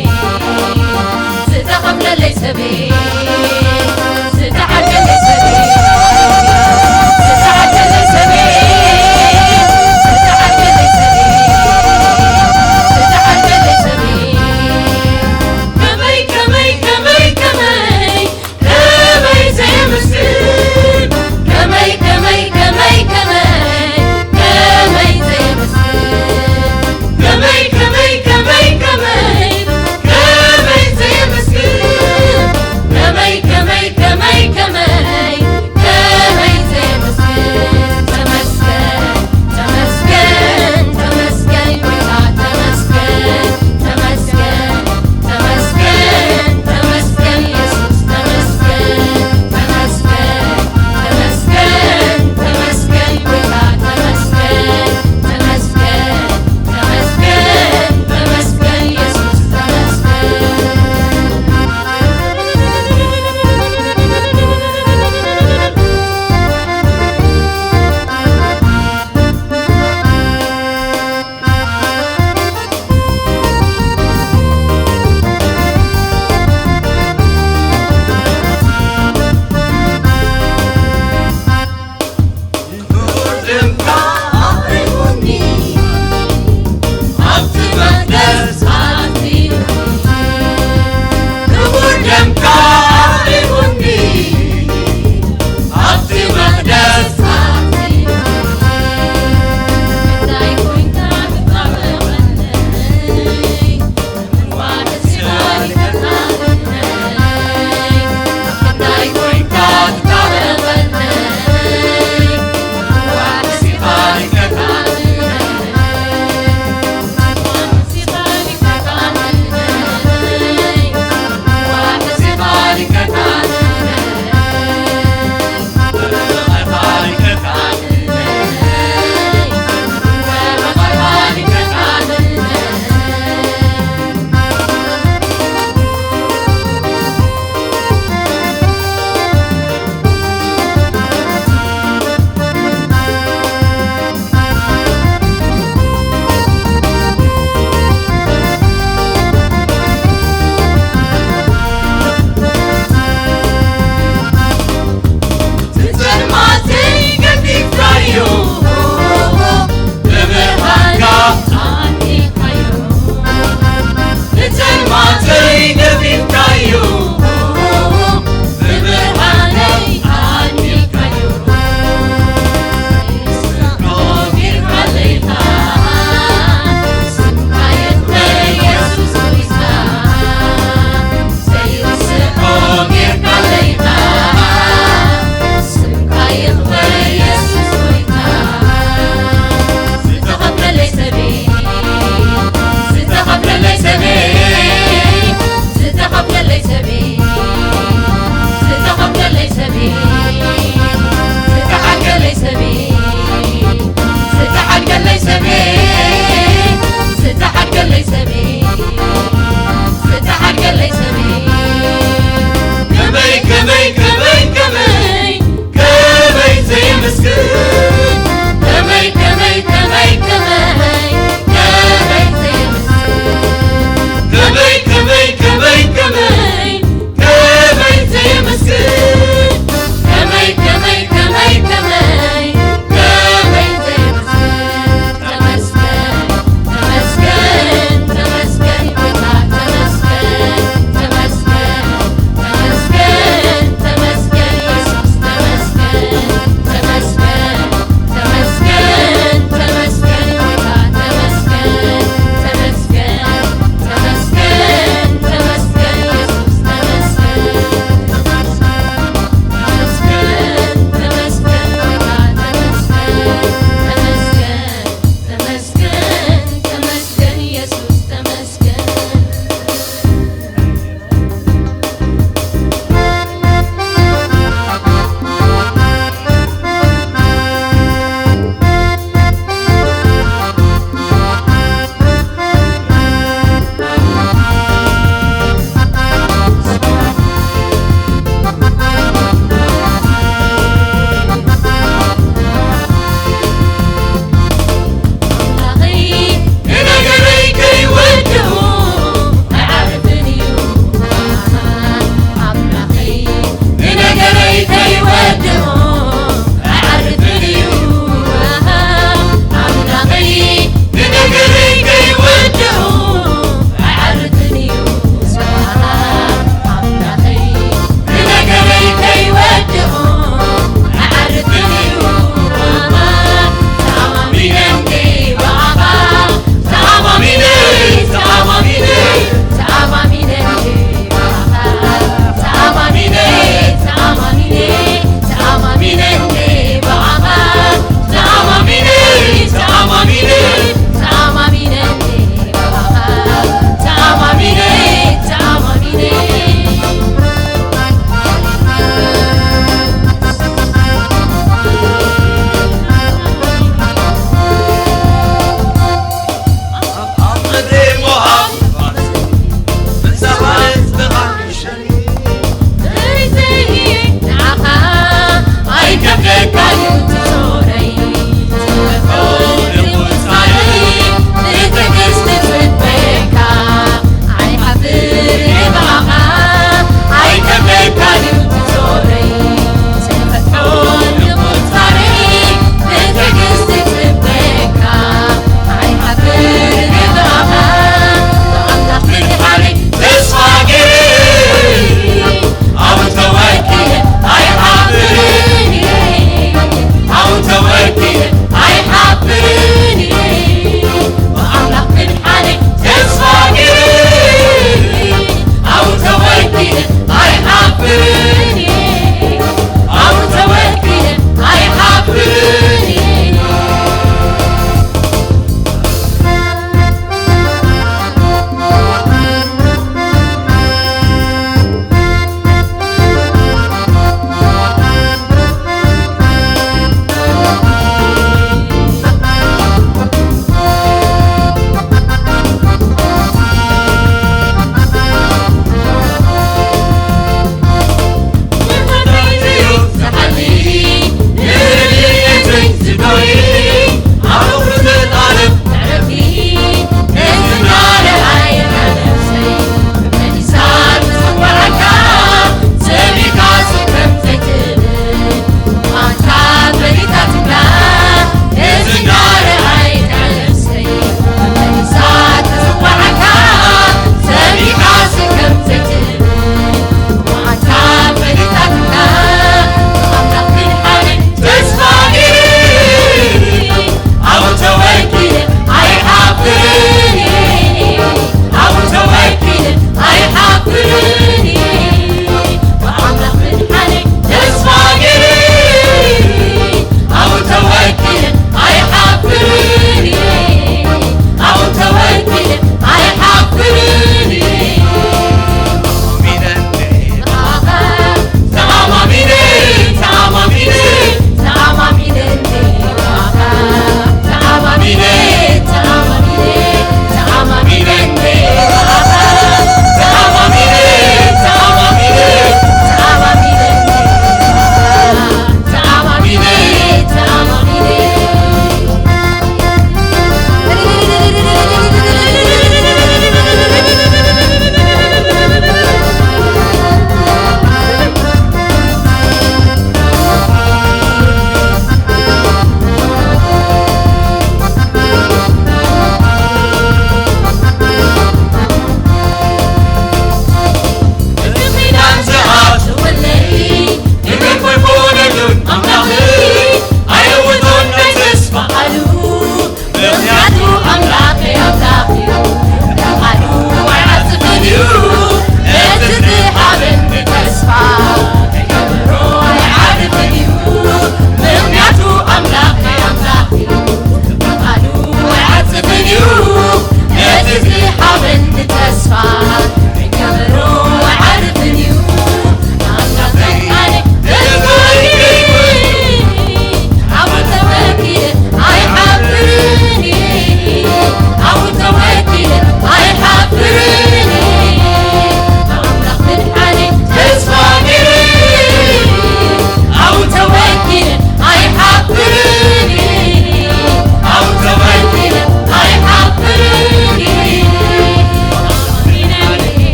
ዝተኸፍለለይ ሰበይ ዝተዓደለይ ሰበይ ዝተዓደለይ ሰበይ ዝተዓደለይ ሰበይ ዝተዓደለይ ሰበይ ከመይ ከመይ ከመይ ከመይ ከመይ ዘየመስግን ከመይ ከመይ ከመይ ከመይ ከመይ ዘየመስግን ከመይ ከመይ ከመይ ከመይ ከመይ ዘየመስግን ከመይ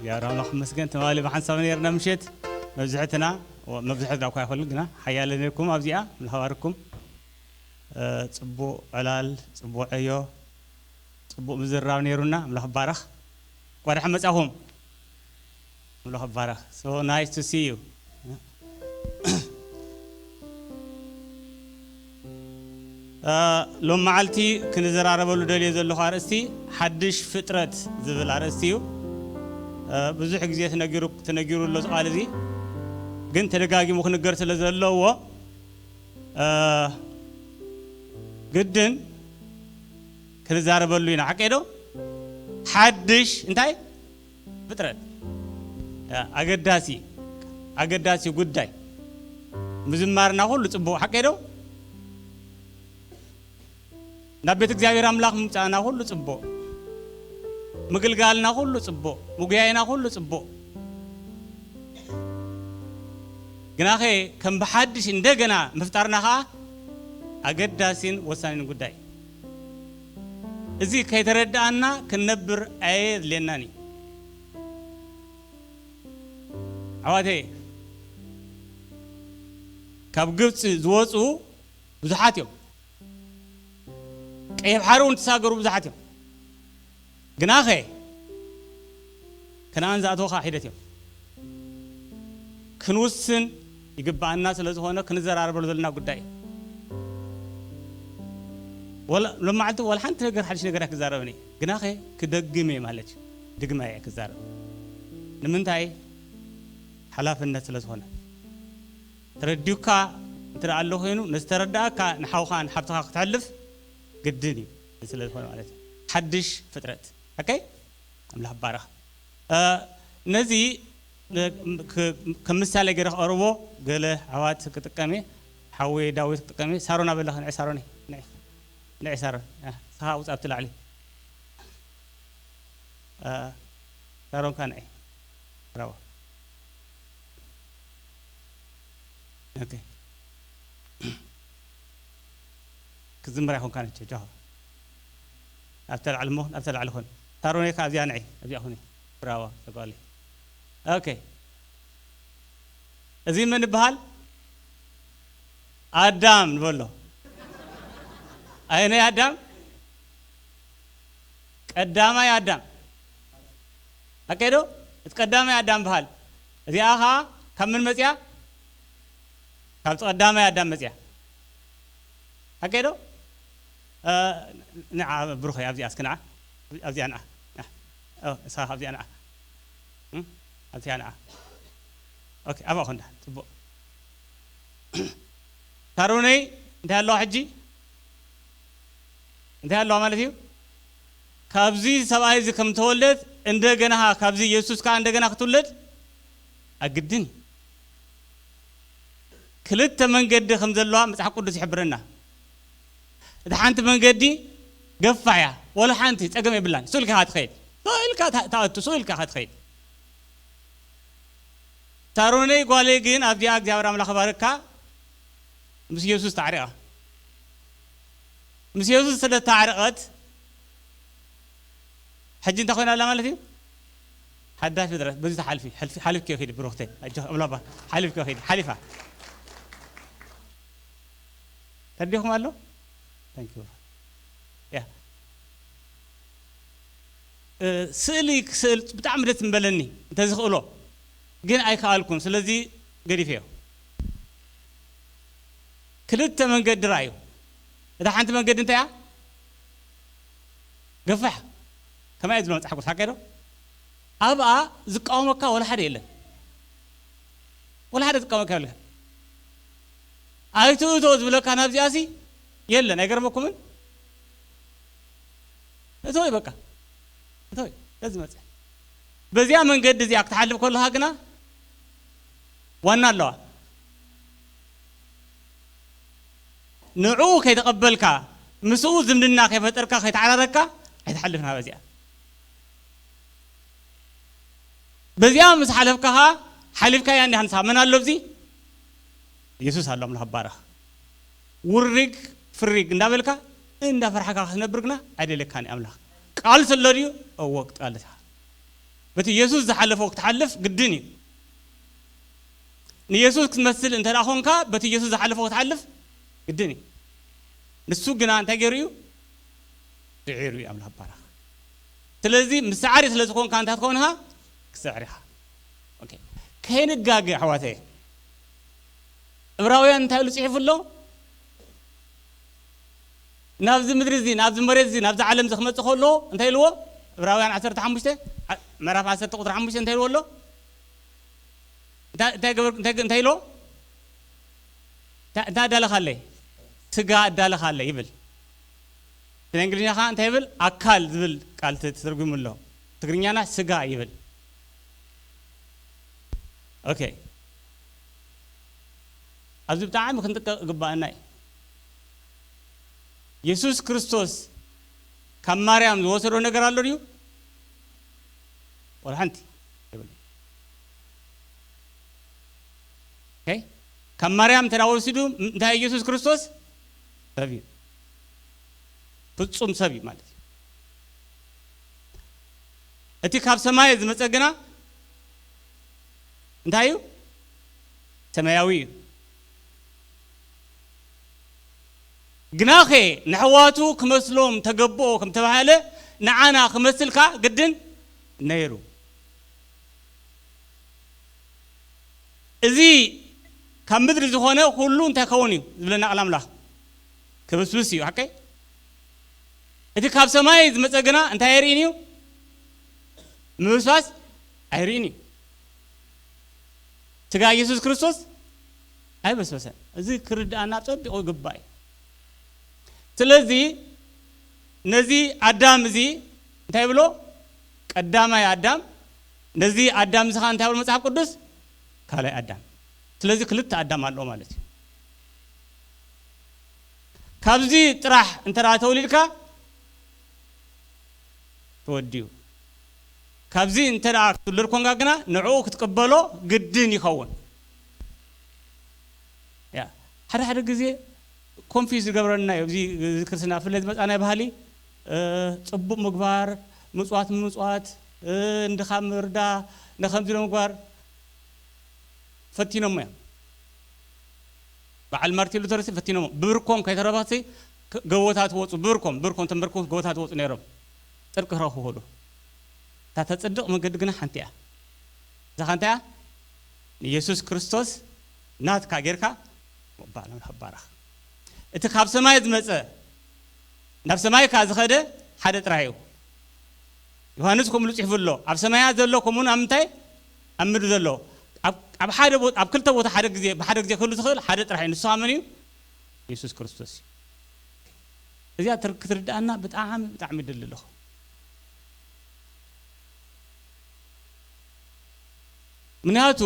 እግዚኣብሔር ኣምላኽ ይመስገን። ትማሊ ብሓንሳብ ነይርና ምሸት መብዝሕትና፣ ወ-፣ መብዝሕትና እኳ ኣይኮንን ግና ሓያለ ነይርኩም ኣብዚኣ፣ ኣምላኽ ይባርኩም። እ፣ ጽቡቕ ዕላል፣ ጽቡቕ ዕዮ፣ ጽቡቕ ምዝርራብ ነይሩና። ኣምላኽ ይባረኽ። እንኳዕ ደሓን መጻኹም። ኣምላኽ ይባረኽ። So nice to see you። እ፣ ሎም መዓልቲ ክንዘራረበሉ ደልዮ ዘለኹ ኣርእስቲ ሓድሽ ፍጥረት ዝብል ኣርእስቲ እዩ። እ፣ ብዙሕ ግዜ ተነጊሩ፣ ተነጊሩ ኣሎ እዚ ቃል እዚ፣ ግን ተደጋጊሙ ክንገር ስለ ዘለዎ፣ እ፣ ግድን ክንዛረበሉ ኢና። ሓቀይ ዶ? ሓድሽ እንታይ? ፍጥረት። እ፣ ኣገዳሲ፣ ኣገዳሲ ጉዳይ። ምዝማርና ኩሉ ጽቡቕ፣ ሓቀይ ዶ? ናብ ቤት እግዚኣብሔር ኣምላኽ ምምጻእና ኩሉ ጽቡቕ። ምግልጋልና ኩሉ ጽቡቕ። ምጉያይና ኩሉ ጽቡቕ። ግናኸ ከም ብሓድሽ እንደገና ምፍጣርና ኸኣ ኣገዳሲን ወሳኒን ጉዳይ። እዚ ከይተረድኣና ክንነብር ኣየድልየናን እዩ። ኣሕዋተይ፣ ካብ ግብጺ ዝወጹ ብዙሓት እዮም። ቀይሕ ባሕሪ እውን ተሳገሩ ብዙሓት እዮም። ግናኸ ከነኣን ዝኣተዉ ኸዓ ሒደት እዮም። ክንውስን ይግብኣና ስለ ዝኾነ ክንዘራረበሉ ዘለና ጉዳይ እዩ። ወላ፣ ሎማዓልቲ ወላ ሓንቲ ነገር ሓድሽ ነገር ኣይክዛረብን እየ። ግናኸ ክደግም እየ ማለት እዩ። ድግማ እየ ክዛረብ። ንምንታይ? ሓላፍነት ስለ ዝኾነ። ተረዲኡካ እንተ ደኣ ኣሎ ኮይኑ፣ ንዝተረዳእካ ንሓውኻ ንሓብትኻ ክትሕልፍ ግድን እዩ። ስለ ዝኾነ ማለት እዩ። ሓድሽ ፍጥረት። ኦኬ? ኣምላኽ ይባረኽ። እ፣ ነዚ፣ እ፣ ክ-፣ ከም ምሳሌ ገይረ ክቐርቦ ገለ ኣሕዋት ክጥቀም እየ። ሓወይ ዳዊት ክጥቀም እየ። ሳሮን ኣበለኸ ንዒ ሳሮን፣ ንዒ። ንዒ ሳሮን። እ፣ ንስኻ ውጽእ ኣብቲ ላዕሊ። እ፣ ሳሮን ከኣ ንዒ። ብራቮ። ኦኬ። ክዝምር ኣይኮንካን፣ ጆ፣ ጆ። ኣብታ ላዕሊ እሞ፣ ኣብታ ላዕሊ ኮን። ሳሮነይ ከኣ ኣብዚኣ ንዒ፣ ኣብዚኣ ኩኒ። ብራቮ፣ ተጓሊ። ኦኬ። እዚ መን ይበሃል? ኣዳም ንበሎ። ኣየናይ ኣዳም? ቀዳማይ ኣዳም። ኣቀዶ? እቲ ቀዳማይ ኣዳም በሃል። እዚኣ ኸኣ ካብ ምን መጽያ? ካብቲ ቀዳማይ ኣዳም መጽያ። ኣቀዶ? እ፣ ንዓ ብሩኸይ፣ ኣብዚኣ እስኪ ንዓ። ኣብዚኣ ንዓ። ንዓ። ኦ፣ ንስኻ ኣብዚኣ ንዓ። እም? ኣብዚኣ ንዓ። ኦኬ፣ ኣብኣ ኹንዳ። ጽቡቕ። ሳሮነይ፣ እንታይ ኣለዋ ሕጂ? እንታይ ኣለዋ ማለት እዩ? ካብዚ ሰብኣይ እዚ ከም ተወልደት፣ እንደገና ካብዚ የሱስ ከኣ እንደገና ክትውለድ ኣግድን እዩ። ክልተ መንገዲ ከም ዘለዋ መጽሓፍ ቅዱስ ይሕብረና። እታ ሓንቲ መንገዲ ገፋሕ እያ፣ ወላ ሓንቲ ጸገም የብላን። ስቕ ኢልካ ኢኻ ትኸይድ። ስቕ ኢልካ ታ-፣ ትኣቱ፣ ስቕ ኢልካ ኢኻ ትኸይድ። ሳሮነይ ጓለይ ግን ኣብዚኣ እግዚኣብሔር ኣምላኽ ባርካ ምስ የሱስ ተዓሪቓ። ምስ የሱስ ስለ ተዓረቐት፣ ሕጂ እንታይ ኮይና ኣላ ማለት እዩ? ሓዳሽ ፍጥረት። በዚ ተሓልፊ፣ ሓልፊ፣ ሓሊፍኪ ኺዲ ብሩኽተይ። ኣጆኺ፣ እብላ እባ፣ ሓሊፍኪ ኺዲ፣ ሓሊፋ። ተዲኹም ኣሎ? Thank you። ያ። እ፣ ስእሊ ክስእል ብጣዕሚ ደስ ምበለኒ፣ እንተዝኽእሎ። ግን ኣይከኣልኩን፣ ስለዚ ገዲፈዮ። ክልተ መንገዲ ረኣዩ። እታ ሓንቲ መንገዲ እንታይ እያ? ገፋሕ። ከማይ ዝብሎ መጽሓፍ ቅዱስ ሓቀይ ዶ? ኣብኣ ዝቃወመካ ወላ ሓደ የለን። ወላ ሓደ ዝቃወመካ የብልካ። ኣይትእቶ ዝብለካ ናብዚኣሲ የለን። ኣይገርመኩምን? እቶይ በቃ። እቶይ፣ በዚ መጽእ። በዚኣ መንገዲ እዚኣ ክትሓልፍ ከለኻ ግና ዋና ኣለዋ። ንዕኡ ከይተቐበልካ፣ ምስኡ ዝምድና ከይፈጠርካ፣ ከይተዓራረግካ፣ ኣይትሓልፍን ካብ እዚኣ። በዚኣ ምስ ሓለፍካ ኸዓ፣ ሓሊፍካያ እንዲኻ ንስኻ። መን ኣሎ ኣብዚ? የሱስ ኣሎ፣ ኣምላኽ ይባረኽ። ውሪግ ፍሪግ እንዳበልካ፣ እንዳፈራሕካ ክትነብር ግና ኣይደልየካን እዩ ኣምላኽ። ቃል ስለ ድዩ? እወ፣ ቃል ስለ በቲ የሱስ ዝሓለፎ ክትሓልፍ ግድን እዩ። ንየሱስ ክትመስል እንተ ደኣ ኾንካ፣ በቲ የሱስ ዝሓለፎ ክትሓልፍ ግድን እዩ። ንሱ ግና እንታይ ገይሩ እዩ? ስዒሩ እዩ። ኣምላኽ ይባረኽ። ስለዚ ምሰዓሪ ስለ ዝኾንካ እንታይ ትኸውን ኢኻ? ክስዕር ኢኻ። ኦኬ። ከይንጋገ ኣሕዋተየ፣ ዕብራውያን እንታይ ኢሉ ጽሒፉ ኣሎ? ናብዚ ምድሪ እዚ፣ ናብዚ መሬት እዚ፣ ናብዚ ዓለም እዚ ክመጽእ ከሎ እንታይ ኢልዎ? ዕብራውያን ዓሰርተ ሓሙሽተ፣ ዓ- ምዕራፍ ዓሰርተ ቁጽሪ ሓሙሽተ እንታይ ኢልዎ ኣሎ? እንታይ እንታይ ገበር እንታይ እንታይ ኢልዎ? እንታይ እንታይ ኣዳለኻለይ? ስጋ ኣዳለኻለይ ይብል። ብእንግሊዝኛ ከዓ እንታይ ይብል? ኣካል ዝብል ቃል ተ- ተተርጉሙ ኣሎ። ትግርኛና ስጋ ይብል። ኦኬ። ኣብዚ ብጣዕሚ ክንጥቀቕ ግባኣና እዩ። የሱስ ክርስቶስ ካብ ማርያም ዝወሰዶ ነገር ኣሎ ድዩ? ወላ ሓንቲ የብሉን። ኦኬ? ካብ ማርያም እንተ ወሲዱ እንታይ ኢየሱስ ክርስቶስ ሰብ እዩ። ፍጹም ሰብ እዩ ማለት እዩ። እቲ ካብ ሰማይ ዝመጸ ግና እንታይ እዩ? ሰማያዊ እዩ። ግናኸ ንሕዋቱ ክመስሎም ተገብኦ ከም ተባህለ ንዓና ክመስልካ ግድን ነይሩ። እዚ ካብ ምድሪ ዝኾነ ኩሉ እንታይ ከውን እዩ ዝብለና ቃል ኣምላኽ? ክብስብስ እዩ። ሓቀይ? እቲ ካብ ሰማይ ዝመጸ ግና እንታይ ኣይርእን እዩ? ምብስባስ ኣይርእን እዩ። ስጋ ኢየሱስ ክርስቶስ ኣይበስበሰን። እዚ ክርድኣና ጸቢቑ ይግባእ እዩ። ስለዚ ነዚ ኣዳም እዚ እንታይ ብሎ? ቀዳማይ ኣዳም። ነዚ ኣዳም እዚ ኸዓ እንታይ ብሎ መጽሓፍ ቅዱስ? ካልኣይ ኣዳም። ስለዚ ክልተ ኣዳም ኣሎ ማለት እዩ። ካብዚ ጥራሕ እንተ ደኣ ተወሊድካ ተወዲኡ። ካብዚ እንተ ደኣ ክትውለድ ኮንካ ግና ንዕኡ ክትቅበሎ ግድን ይኸውን። ያ፣ ሓደ ሓደ ግዜ ኮንፊዝ ዝገብረና እዩ። እዚ እዚ ክርስትና ብፍላይ ዝመጻ ናይ ባህሊ፣ እ፣ ጽቡቕ ምግባር፣ ምጽዋት ምጽዋት፣ እ፣ ንድኻ ምርዳ፣ ንኸምዚ ኢሎ ምግባር ፈቲኖሞ እዮም። በዓል ማርቲን ሉተር ሲ ፈቲኖሞ። ብብርኮም ከይተረፈ ሲ ክ-፣ ገቦታት ወጹ። ብብርኮም፣ ብብርኮም ተንበርኩ ገቦታት ወጹ ነይሮም። ጽድቂ ክረኽቡ ከሉ። እታ ተጽድቕ መንገዲ ግና ሓንቲ እያ። እዛ ኸ እንታይ እያ? ንየሱስ ክርስቶስ ናትካ ጌርካ ምቕባል ኣምላኽ ይባረኽ። እቲ ካብ ሰማይ ዝመጸ፣ ናብ ሰማይ ከኣ ዝኸደ ሓደ ጥራይ እዩ። ዮሃንስ ከምኡ ኢሉ ጽሒፉ ኣሎ። ኣብ ሰማያት ዘሎ ከምኡ እውን ኣብ ምንታይ? ኣብ ምድሪ ዘሎ። ኣብ፣ ኣብ ሓደ ቦ-፣ ኣብ ክልተ ቦታ ሓደ ግዜ፣ ብሓደ ግዜ ክህሉ ዝኽእል ሓደ ጥራይ እዩ። ንሱ ኸኣ መን እዩ? የሱስ ክርስቶስ እዩ። እዚኣ ትር-፣ ክትርድኣና ብጣዕሚ፣ ብጣዕሚ ይደሊ ኣለኹ። ምክንያቱ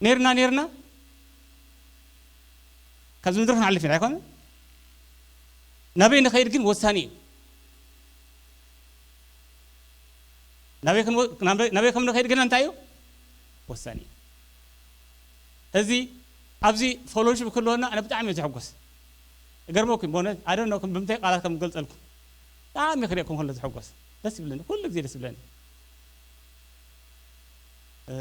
ነይርና፣ ነይርና ካብዚ ምድሪ ክንሓልፍ ኢና ኣይኮነን? ናበይ ንኸይድ ግን ወሳኒ እዩ። ናበይ ክንወ-፣ ናበይ፣ ናበይ ከም ንኸይድ ግን እንታይ እዩ? ወሳኒ እዩ። እዚ ኣብዚ ፌሎሺፕ ክህልወና ኣነ ብጣዕሚ እየ ዝሕጎስ። እገርመኩም፣ በእውነት፣ I don't know፣ ከም ብምንታይ ቃላት ከም ገልጸልኩም። ብጣዕሚ ክሪኤኩም ከሎ ዝሕጎስ። ደስ ይብለኒ፣ ኩሉ ግዜ ደስ ይብለኒ። እ፣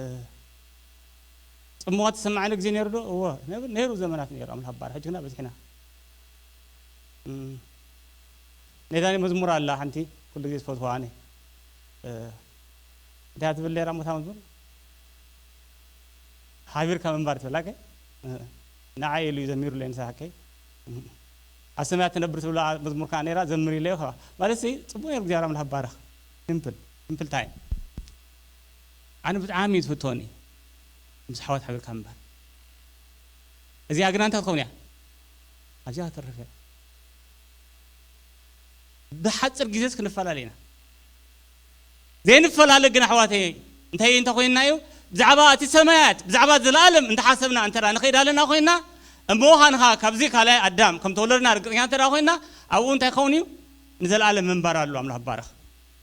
ጽምዋ ትሰማዓኒ ግዜ ነይሩ ዶ? እወ፣ ነብ-፣ ነይሩ ዘመናት ነይሩ፣ ኣምላኽ ይባረኽ። ሕጂ ግና በዚሕና። እም፣ ናይ ዳኒ መዝሙር ኣላ ሓንቲ፣ ኩሉ ግዜ ዝፈትዋ ኣነ። እ፣ እንታይ እያ ትብል ነይራ እሞ እታ መዝሙር? ሓቢርካ ምንባር ትብል፣ ኣከይ? እ፣ ንዓይ ኢሉ እዩ ዘሚሩለይ ንሳ፣ ኣከይ? እም፣ ኣብ ሰማያት ትነብር ትብል መዝሙር ከኣ ነይራ፣ ዘምር ኢለዮ ከኣ። ማለት ሲ፣ ጽቡቕ ነይሩ፣ እግዚኣብሔር ኣምላኽ ይባረኽ። ሲምፕል፣ ሲምፕል ታይም። ኣነ ብጣዕሚ እዩ ዝፍትወኒ ምስ ኣሕዋት ሓቢርካ ምንባር። እዚኣ ግና እንታይ ክትኸውን እያ? ኣብዚኣ ክትተርፍ እያ። ብሓፂር ግዜስ ክንፈላለ ኢና። ዘይንፈላለ ግን ኣሕዋተይ እንታይ እንተ ኮይንና እዩ? ብዛዕባ እቲ ሰማያት፣ ብዛዕባ ዘለኣለም እንተሓሰብና እንተ ደኣ ንኸይድ ኣለና ኮይንና፣ እሞ ኻንኻ ካብዚ ካልኣይ ኣዳም ከም ተወለድና ርግፀኛ እንተ ደኣ ኮይንና፣ ኣብኡ እንታይ ክኸውን እዩ? ንዘለኣለም ምንባር ኣሎ። ኣምላኽ ይባረኽ።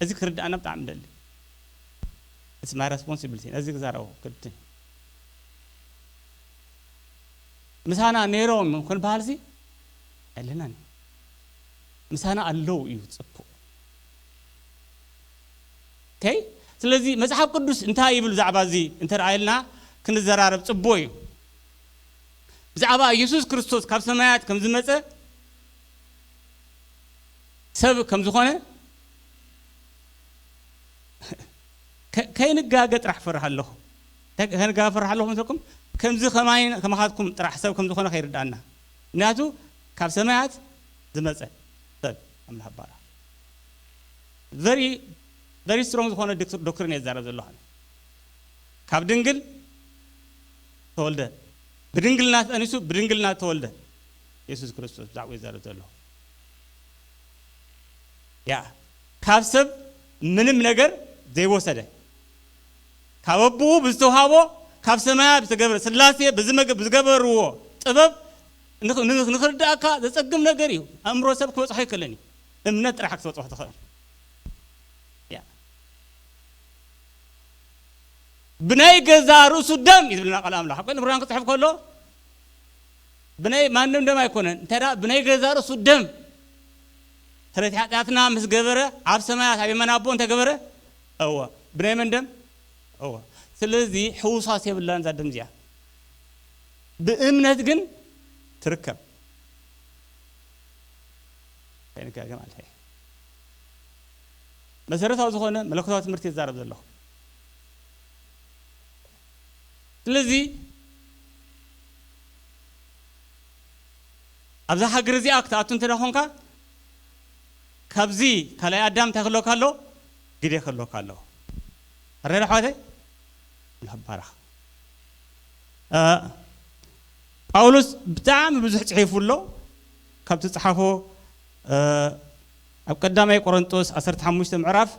እዚ ክርድኣና ብጣዕሚ ንደሊ። It's my responsibility። ነዚ ክዛረቦ ግድን። ምሳና ነይሮም ክንበሃልሲ ኣይለናን። ምሳና ኣለዉ እዩ ጽቡቕ። okay? ስለዚ መጽሓፍ ቅዱስ እንታይ ይብል ብዛዕባ እዚ እንተ ረኣየልና ክንዘራረብ ጽቡቕ እዩ። ብዛዕባ ኢየሱስ ክርስቶስ ካብ ሰማያት ከም ዝመጸ፣ ሰብ ከም ዝኾነ ከ-፣ ከይንጋገ ጥራሕ ፈርሕ ኣለኹ። እንታይ ከይንጋገ ፈርሕ ኣለኹ መስለኩም? ከምዚ ከማይ ከማኻትኩም ጥራሕ ሰብ ከም ዝኾነ ከይርዳእና። ምክንያቱ ካብ ሰማያት ዝመጸ ሰብ ኣምላኽ ባራ። Very, very strong ዝኾነ ዶክትር-፣ ዶክትሪን እየ ዝዛረብ ዘለኹ። ካብ ድንግል ተወልደ፣ ብድንግልና ተጠኒሱ ብድንግልና ተወልደ። የሱስ ክርስቶስ ብዛዕባ ይዛረብ ዘሎ። ያ፣ ካብ ሰብ ምንም ነገር ዘይወሰደ፣ ካብ ኣቦኡ ብዝተውሃቦ፣ ካብ ሰማያ ብዝተገብረ፣ ስላሴ ብዝመገ-፣ ብዝገበርዎ ጥበብ ንኽ-፣ ንኽ-፣ ንኽርዳእካ ዘጸግም ነገር እዩ። ኣእምሮ ሰብ ክበጽሖ ኣይክእልን እዩ። እምነት ጥራሕ ክትበጽሖ ትኽእል። ያ። ብናይ ገዛ ርእሱ ደም እዩ ዝብለና ቃል ኣምላኽ። ኣብ ቀንዲ ብርሃን ክጽሕፍ ከሎ ብናይ ማንም ደም ኣይኮነን። እንታይ ደኣ ብናይ ገዛ ርእሱ ደም ስርየት ሓጢኣትና ምስ ገበረ ኣብ ሰማያት ኣብ የማን ኣቦ እንታይ ገበረ? እወ። ብናይ መን ደም? እወ። ስለዚ ሕውሳስ የብላን እዛ ደም እዚኣ። ብእምነት ግን ትርከብ። ከይንጋገ ማለት እዩ። መሰረታዊ ዝኾነ መለኮታዊ ትምህርቲ ይዛረብ ዘለኹ። ስለዚ ኣብዛ ሃገር እዚኣ ክትኣቱ እንተ ደኾንካ፣ ካብዚ ካልኣይ ኣዳም እንታይ ክህልወካ ኣሎ? ግደ ክህልወካ ኣሎ። ኣረዳ ኣሕዋተይ? ኣምላኽ ይባረኽ። እ፣ ጳውሎስ ብጣዕሚ ብዙሕ ጽሒፉ ኣሎ። ካብ ዝጸሓፎ፣ እ፣ ኣብ ቀዳማይ ቆሮንጦስ ዓሰርተ ሓሙሽተ ምዕራፍ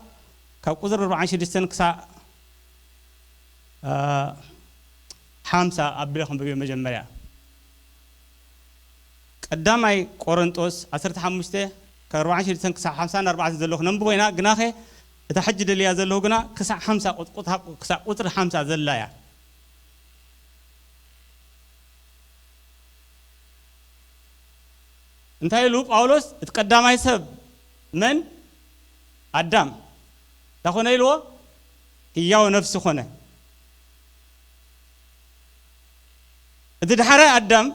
ካብ ቁጽሪ ኣርባዓን ሽዱሽተን ክሳዕ፣ እ፣ ሓምሳ ኣቢለ ከንብብዮ መጀመርያ። ቀዳማይ ቆሮንጦስ ዓሰርተ ሓሙሽተ ካብ ኣርባዓን ሽዱሽተን ክሳዕ ሓምሳን ኣርባዕተን ዘለኹ ነንብቦ ኢና፣ ግናኸ እታ ሕጂ ደልያ ዘለኹ ግና ክሳዕ ሓምሳ ቁጥ-፣ ቁጥ-፣ ክሳዕ ቁጽሪ ሓምሳ ዘላ እያ። እንታይ ኢሉ ጳውሎስ? እቲ ቀዳማይ ሰብ መን? ኣዳም። እንታይ ኮነ ኢልዎ? ህያው ነፍሲ ኮነ። እቲ ዳሕራይ ኣዳም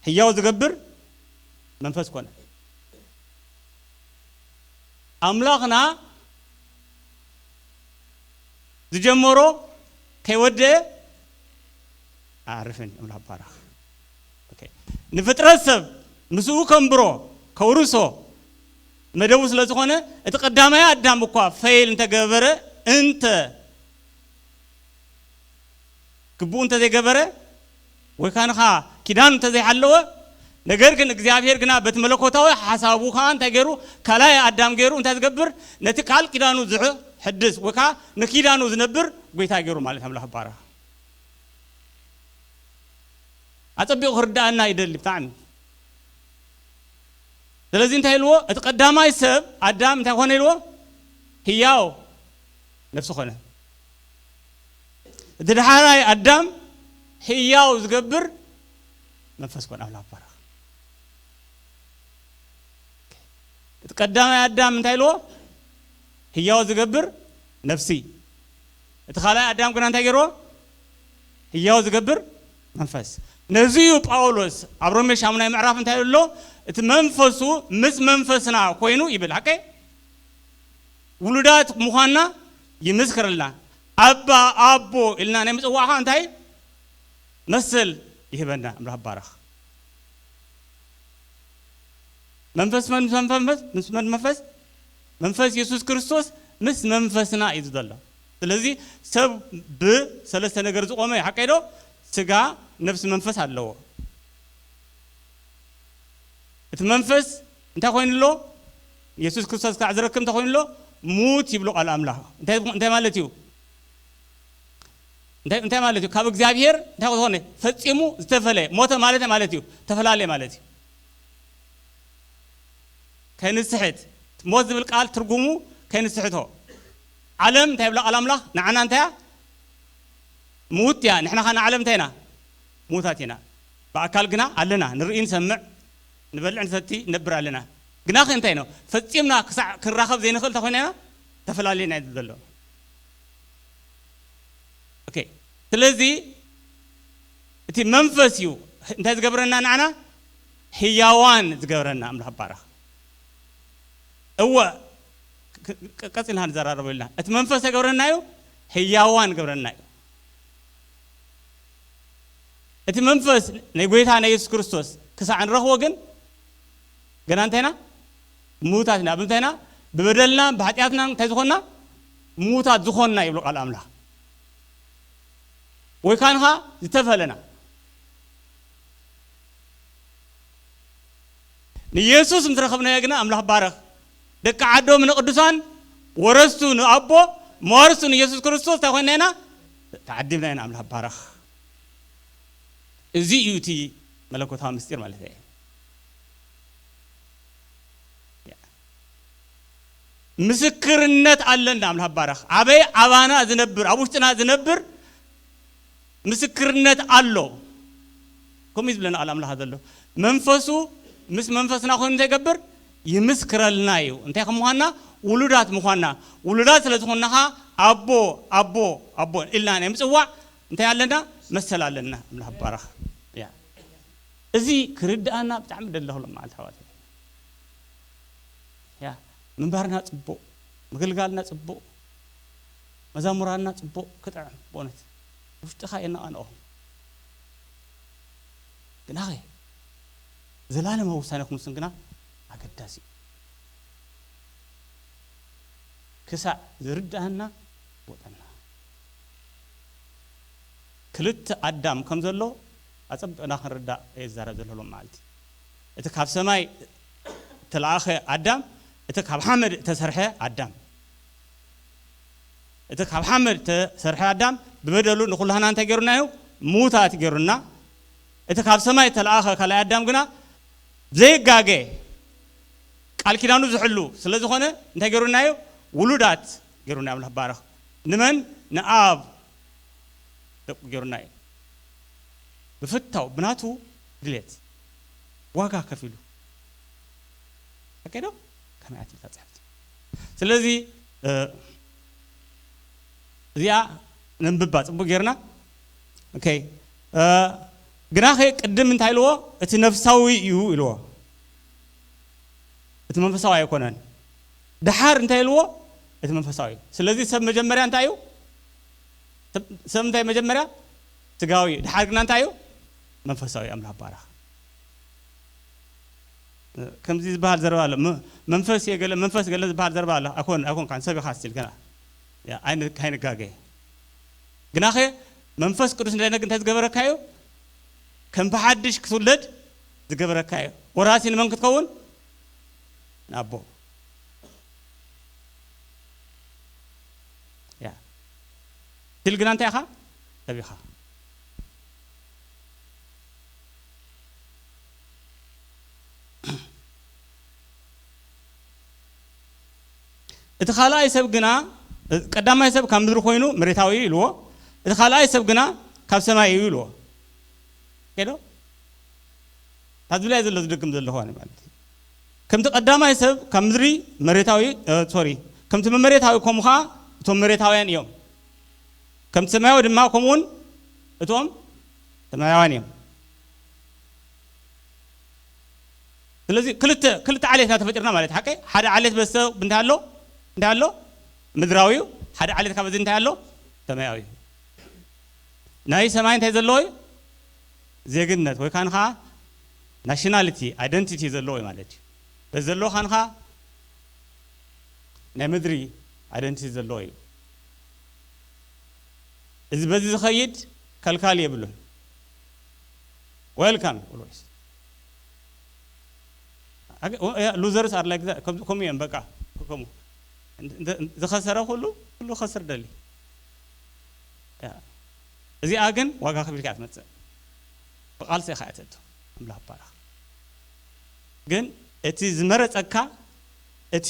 ህያው ዝገብር መንፈስ ኮነ። ኣምላኽና ዝጀመሮ ከይወደአ ኣዕርፍን እዩ። ኣምላኽ ባረኽ። ኦኬ። ንፍጥረት ሰብ ምስኡ ከንብሮ፣ ከውርሶ መደቡ ስለ ዝኾነ፣ እቲ ቀዳማይ ኣዳም እኳ ፈይል እንተገበረ፣ እንተ ግቡኡ እንተዘይገበረ፣ ወይ ካንኻ ኪዳን እንተዘይሓለወ፣ ነገር ግን እግዚኣብሔር ግና በቲ መለኮታዊ ሓሳቡ ከዓ እንታይ ገይሩ? ካልኣይ ኣዳም ገይሩ እንታይ ዝገብር? ነቲ ቃል ኪዳኑ ዝሕድስ ወይ ከዓ ንኪዳኑ ዝነብር ጎይታ ገይሩ ማለት ኣምላኽ ይባረኽ። ኣጸቢቑ ክርዳኣና ይደሊ ብጣዕሚ። ስለዚ እንታይ ኢልዎ? እቲ ቀዳማይ ሰብ ኣዳም እንታይ ኮነ ኢልዎ? ህያው ነፍሲ ኮነ። እቲ ዳሕራይ ኣዳም ህያው ዝገብር መንፈስ ኮነ። ኣምላኽ ይባረኽ። እቲ ቀዳማይ ኣዳም እንታይ ኢልዎ? ህያው ዝገብር ነፍሲ። እቲ ካልኣይ ኣዳም ግና እንታይ ገይርዎ? ህያው ዝገብር መንፈስ። ነዚ እዩ ጳውሎስ ኣብ ሮሜ ሻሙናይ ምዕራፍ እንታይ ኣሎ? እቲ መንፈሱ ምስ መንፈስና ኮይኑ ይብል። ሓቀይ? ውሉዳት ምዃንና ይምስክረልና። ኣባ፣ ኣቦ ኢልና ናይ ምጽዋዕኻ እንታይ መስል ይህበና? ኣምላኽ ይባረኽ። መንፈስ መን? ምስ መንፈስ፣ ምስ መን መንፈስ? መንፈስ የሱስ ክርስቶስ ምስ መንፈስና እዩ ዘሎ። ስለዚ ሰብ ብሰለስተ ነገር ዝቖመ እዩ። ሓቀይ ዶ? ስጋ፣ ነፍሲ፣ መንፈስ ኣለዎ። እቲ መንፈስ እንታይ ኮይኑ ኣሎ? የሱስ ክርስቶስ ክሳዕ ዝረክብ እንታይ ኮይኑ ኣሎ? ሙት ይብሎ ቃል ኣምላኽ። እንታይ፣ እንታይ ማለት እዩ? እንታይ፣ እንታይ ማለት እዩ? ካብ እግዚኣብሔር እንታይ ዝኾነ? ፈጺሙ ዝተፈለየ፣ ሞተ ማለት ማለት እዩ። ተፈላለየ ማለት እዩ። ከይንስሕት፣ ሞት ዝብል ቃል ትርጉሙ ከይንስሕቶ። ዓለም እንታይ ይብላ ቃል ኣምላኽ? ንዓና እንታይ እያ? ምውት እያ። ንሕና ኸ ንዓለም እንታይ ኢና? ምዉታት ኢና። ብኣካል ግና ኣለና። ንርኢ፣ ንሰምዕ፣ ንበልዕ፣ ንሰቲ፣ ንነብር ኣለና። ግናኸ እንታይ ነው? ፈጺምና ክሳዕ ክንራኸብ ዘይንኽእል እንታይ ኮይና ኢና? ተፈላለየ ናይ ዘሎ። ኦኬ፣ ስለዚ እቲ መንፈስ እዩ እንታይ ዝገብረና ንዓና? ህያዋን ዝገብረና። ኣምላኽ ባረኽ። እወ፣ ክ- ክ- ቀጺልና ንዘራረበሉ ኢና። እቲ መንፈስ ዝገብረና እዩ፣ ህያዋን ገብረና እዩ። እቲ መንፈስ ናይ ጎይታ ናይ የሱስ ክርስቶስ ክሳዕ ንረኽቦ ግን ገና እንታይና? ምዉታት ኢና። ብምንታይና? ብበደልና ብሓጢኣትና እንታይ ዝኾንና? ምዉታት ዝኾንና ይብሉ ቃል ኣምላኽ። ወይ ካንኻ ዝተፈለና። ንየሱስ ምስ ረኸብናዮ ግና ኣምላኽ ባረኽ። ደቂ ዓዶም ንቕዱሳን፣ ወረስቱ ንኣቦ፣ መዋርስቱ ንየሱስ ክርስቶስ እንታይ ኮይንና ኢና? ተዓዲምና ኢና። ኣምላኽ ባረኽ። እዚ እዩ እቲ መለኮታዊ ምስጢር ማለት እዩ። ምስክርነት ኣለና። ኣምላኽ ባረኽ። ኣበይ? ኣባና ዝነብር፣ ኣብ ውሽጥና ዝነብር ምስክርነት ኣሎ። ከምኡ እዩ ዝብለና ቃል ኣምላኽ ዘሎ። መንፈሱ ምስ መንፈስና ኮይኑ እንታይ ይገብር? ይምስክረልና እዩ። እንታይ ከም ምዃንና? ውሉዳት ምዃንና። ውሉዳት ስለ ዝኾንና ኸዓ ኣቦ፣ ኣቦ፣ ኣቦ ኢልና ናይ ምጽዋዕ እንታይ ኣለና? መሰል ኣለና። ኣምላኽ ባረኽ። ያ። እዚ ክርድኣና ብጣዕሚ ደለኹ ሎም መዓልቲ ኣሕዋተይ። ያ፣ ምንባርና ጽቡቕ፣ ምግልጋልና ጽቡቕ፣ መዛሙራንና ጽቡቕ ክጥዕም፣ ብእውነት ውሽጥኻ የነቓንቖ። ግናኸ ዘላለማዊ ውሳኔ ክንውስን ግና ኣገዳሲ እዩ። ክሳዕ ዝርድኣና ወጠና። ክልተ ኣዳም ከም ዘሎ ኣጸቢቕና ክንርዳእ እየ ዝዛረብ ዘሎ ሎም መዓልቲ። እቲ ካብ ሰማይ እተለኣኸ ኣዳም፣ እቲ ካብ ሓመድ እተሰርሐ ኣዳም። እቲ ካብ ሓመድ እተሰርሐ ኣዳም ብበደሉ ንኹላህና እንታይ ገይሩና እዩ? ምዉታት ገይሩና። እቲ ካብ ሰማይ እተለኣኸ ካልኣይ ኣዳም ግና ዘይጋገ ቃል ኪዳኑ ዝሕሉ ስለ ዝኾነ እንታይ ገይሩና እዩ? ውሉዳት ገይሩና እዩ። ኣምላኽ ባረኽ። ንመን? ንኣብ ደቁ ገይሩና እዩ። ብፍታው ብናቱ ድሌት ዋጋ ከፊሉ። ኣቀዶ ከመይ ኣትልታ ጽሕፍቲ። ስለዚ እ፣ እዚኣ ነንብባ ጽቡቅ ጌርና። ኦኬ። እ፣ ግናኸ ቅድም እንታይ ኢልዎ? እቲ ነፍሳዊ እዩ ኢልዎ። እቲ መንፈሳዊ ኣይኮነን። ደሓር እንታይ ኢልዎ? እቲ መንፈሳዊ እዩ። ስለዚ ሰብ መጀመርያ እንታይ እዩ? ሰብ፣ ሰብ እንታይ መጀመርያ? ስጋዊ እዩ። ደሓር ግና እንታይ እዩ? መንፈሳዊ። ኣምላኽ ባረኽ። ከምዚ ዝበሃል ዘረባ ኣሎ። መ-፣ መንፈስ እየ ገለ፣ መንፈስ ገለ ዝበሃል ዘረባ ኣሎ። ኣይኮን-፣ ኣይኮንካን፣ ሰብ ኢኻ ስቲል ገና። ያ፣ ኣይን-፣ ኣይንጋገ። ግናኸ መንፈስ ቅዱስ እንታይ ነግ-፣ እንታይ ዝገበረካ እዩ? ከም ብሓድሽ ክትውለድ ዝገበረካ እዩ። ወራሲ ንመን ክትከውን? ንኣቦ። ያ። ስቲል ግና እንታይ ኢኻ? ሰብ ኢኻ። እቲ ካልኣይ ሰብ ግና፣ ቀዳማይ ሰብ ካብ ምድሪ ኮይኑ መሬታዊ እዩ ኢልዎ፣ እቲ ካልኣይ ሰብ ግና ካብ ሰማይ እዩ ኢልዎ። ኦኬ ዶ? እታ ዝብላ ዘሎ ዝድግም ዘለኹ ኣነ ማለት እዩ። ከምቲ ቀዳማይ ሰብ ካብ ምድሪ መሬታዊ፣ እ፣ ሶሪ፣ ከምቲ መሬታዊ ከምኡ ኸዓ እቶም መሬታውያን እዮም። ከምቲ ሰማያዊ ድማ ከምኡውን እቶም ሰማያውያን እዮም። ስለዚ ክልተ፣ ክልተ ዓሌትና ተፈጢርና ማለት እዩ። ሓቀይ? ሓደ ዓሌት በሰ-፣ እንታይ ኣሎ? እንታይ ኣሎ? ምድራዊ እዩ። ሓደ ዓሌት ካብ እዚ እንታይ ኣሎ? ሰማያዊ እዩ። ናይ ሰማይ እንታይ ዘለዎ እዩ? ዜግነት ወይ ካን ኸዓ ናሽናሊቲ፣ ኣይደንቲቲ ዘለዎ እዩ ማለት እዩ። በዚ ዘለዎ ካን ኸዓ ናይ ምድሪ ኣይደንቲቲ ዘለዎ እዩ። እዚ በዚ ዝኸይድ ከልካል የብሉን። Welcome always። ኣገ-፣ ወ-፣ ያ፣ losers are like that። ከም-፣ ከምኡ እዮም በቃ። ከምኡ። እንተ-፣ እንተ-፣ ዝኸሰረ ኩሉ፣ ኩሉ ክኸስር ደሊ። ያ። እዚኣ ግን ዋጋ ከፊልካ እያ ትመጽእ። ብቓልሲ ኢኻ እያ ተእቱ። ኣምላኽ ይባረኽ። ግን እቲ ዝመረጸካ፣ እቲ፣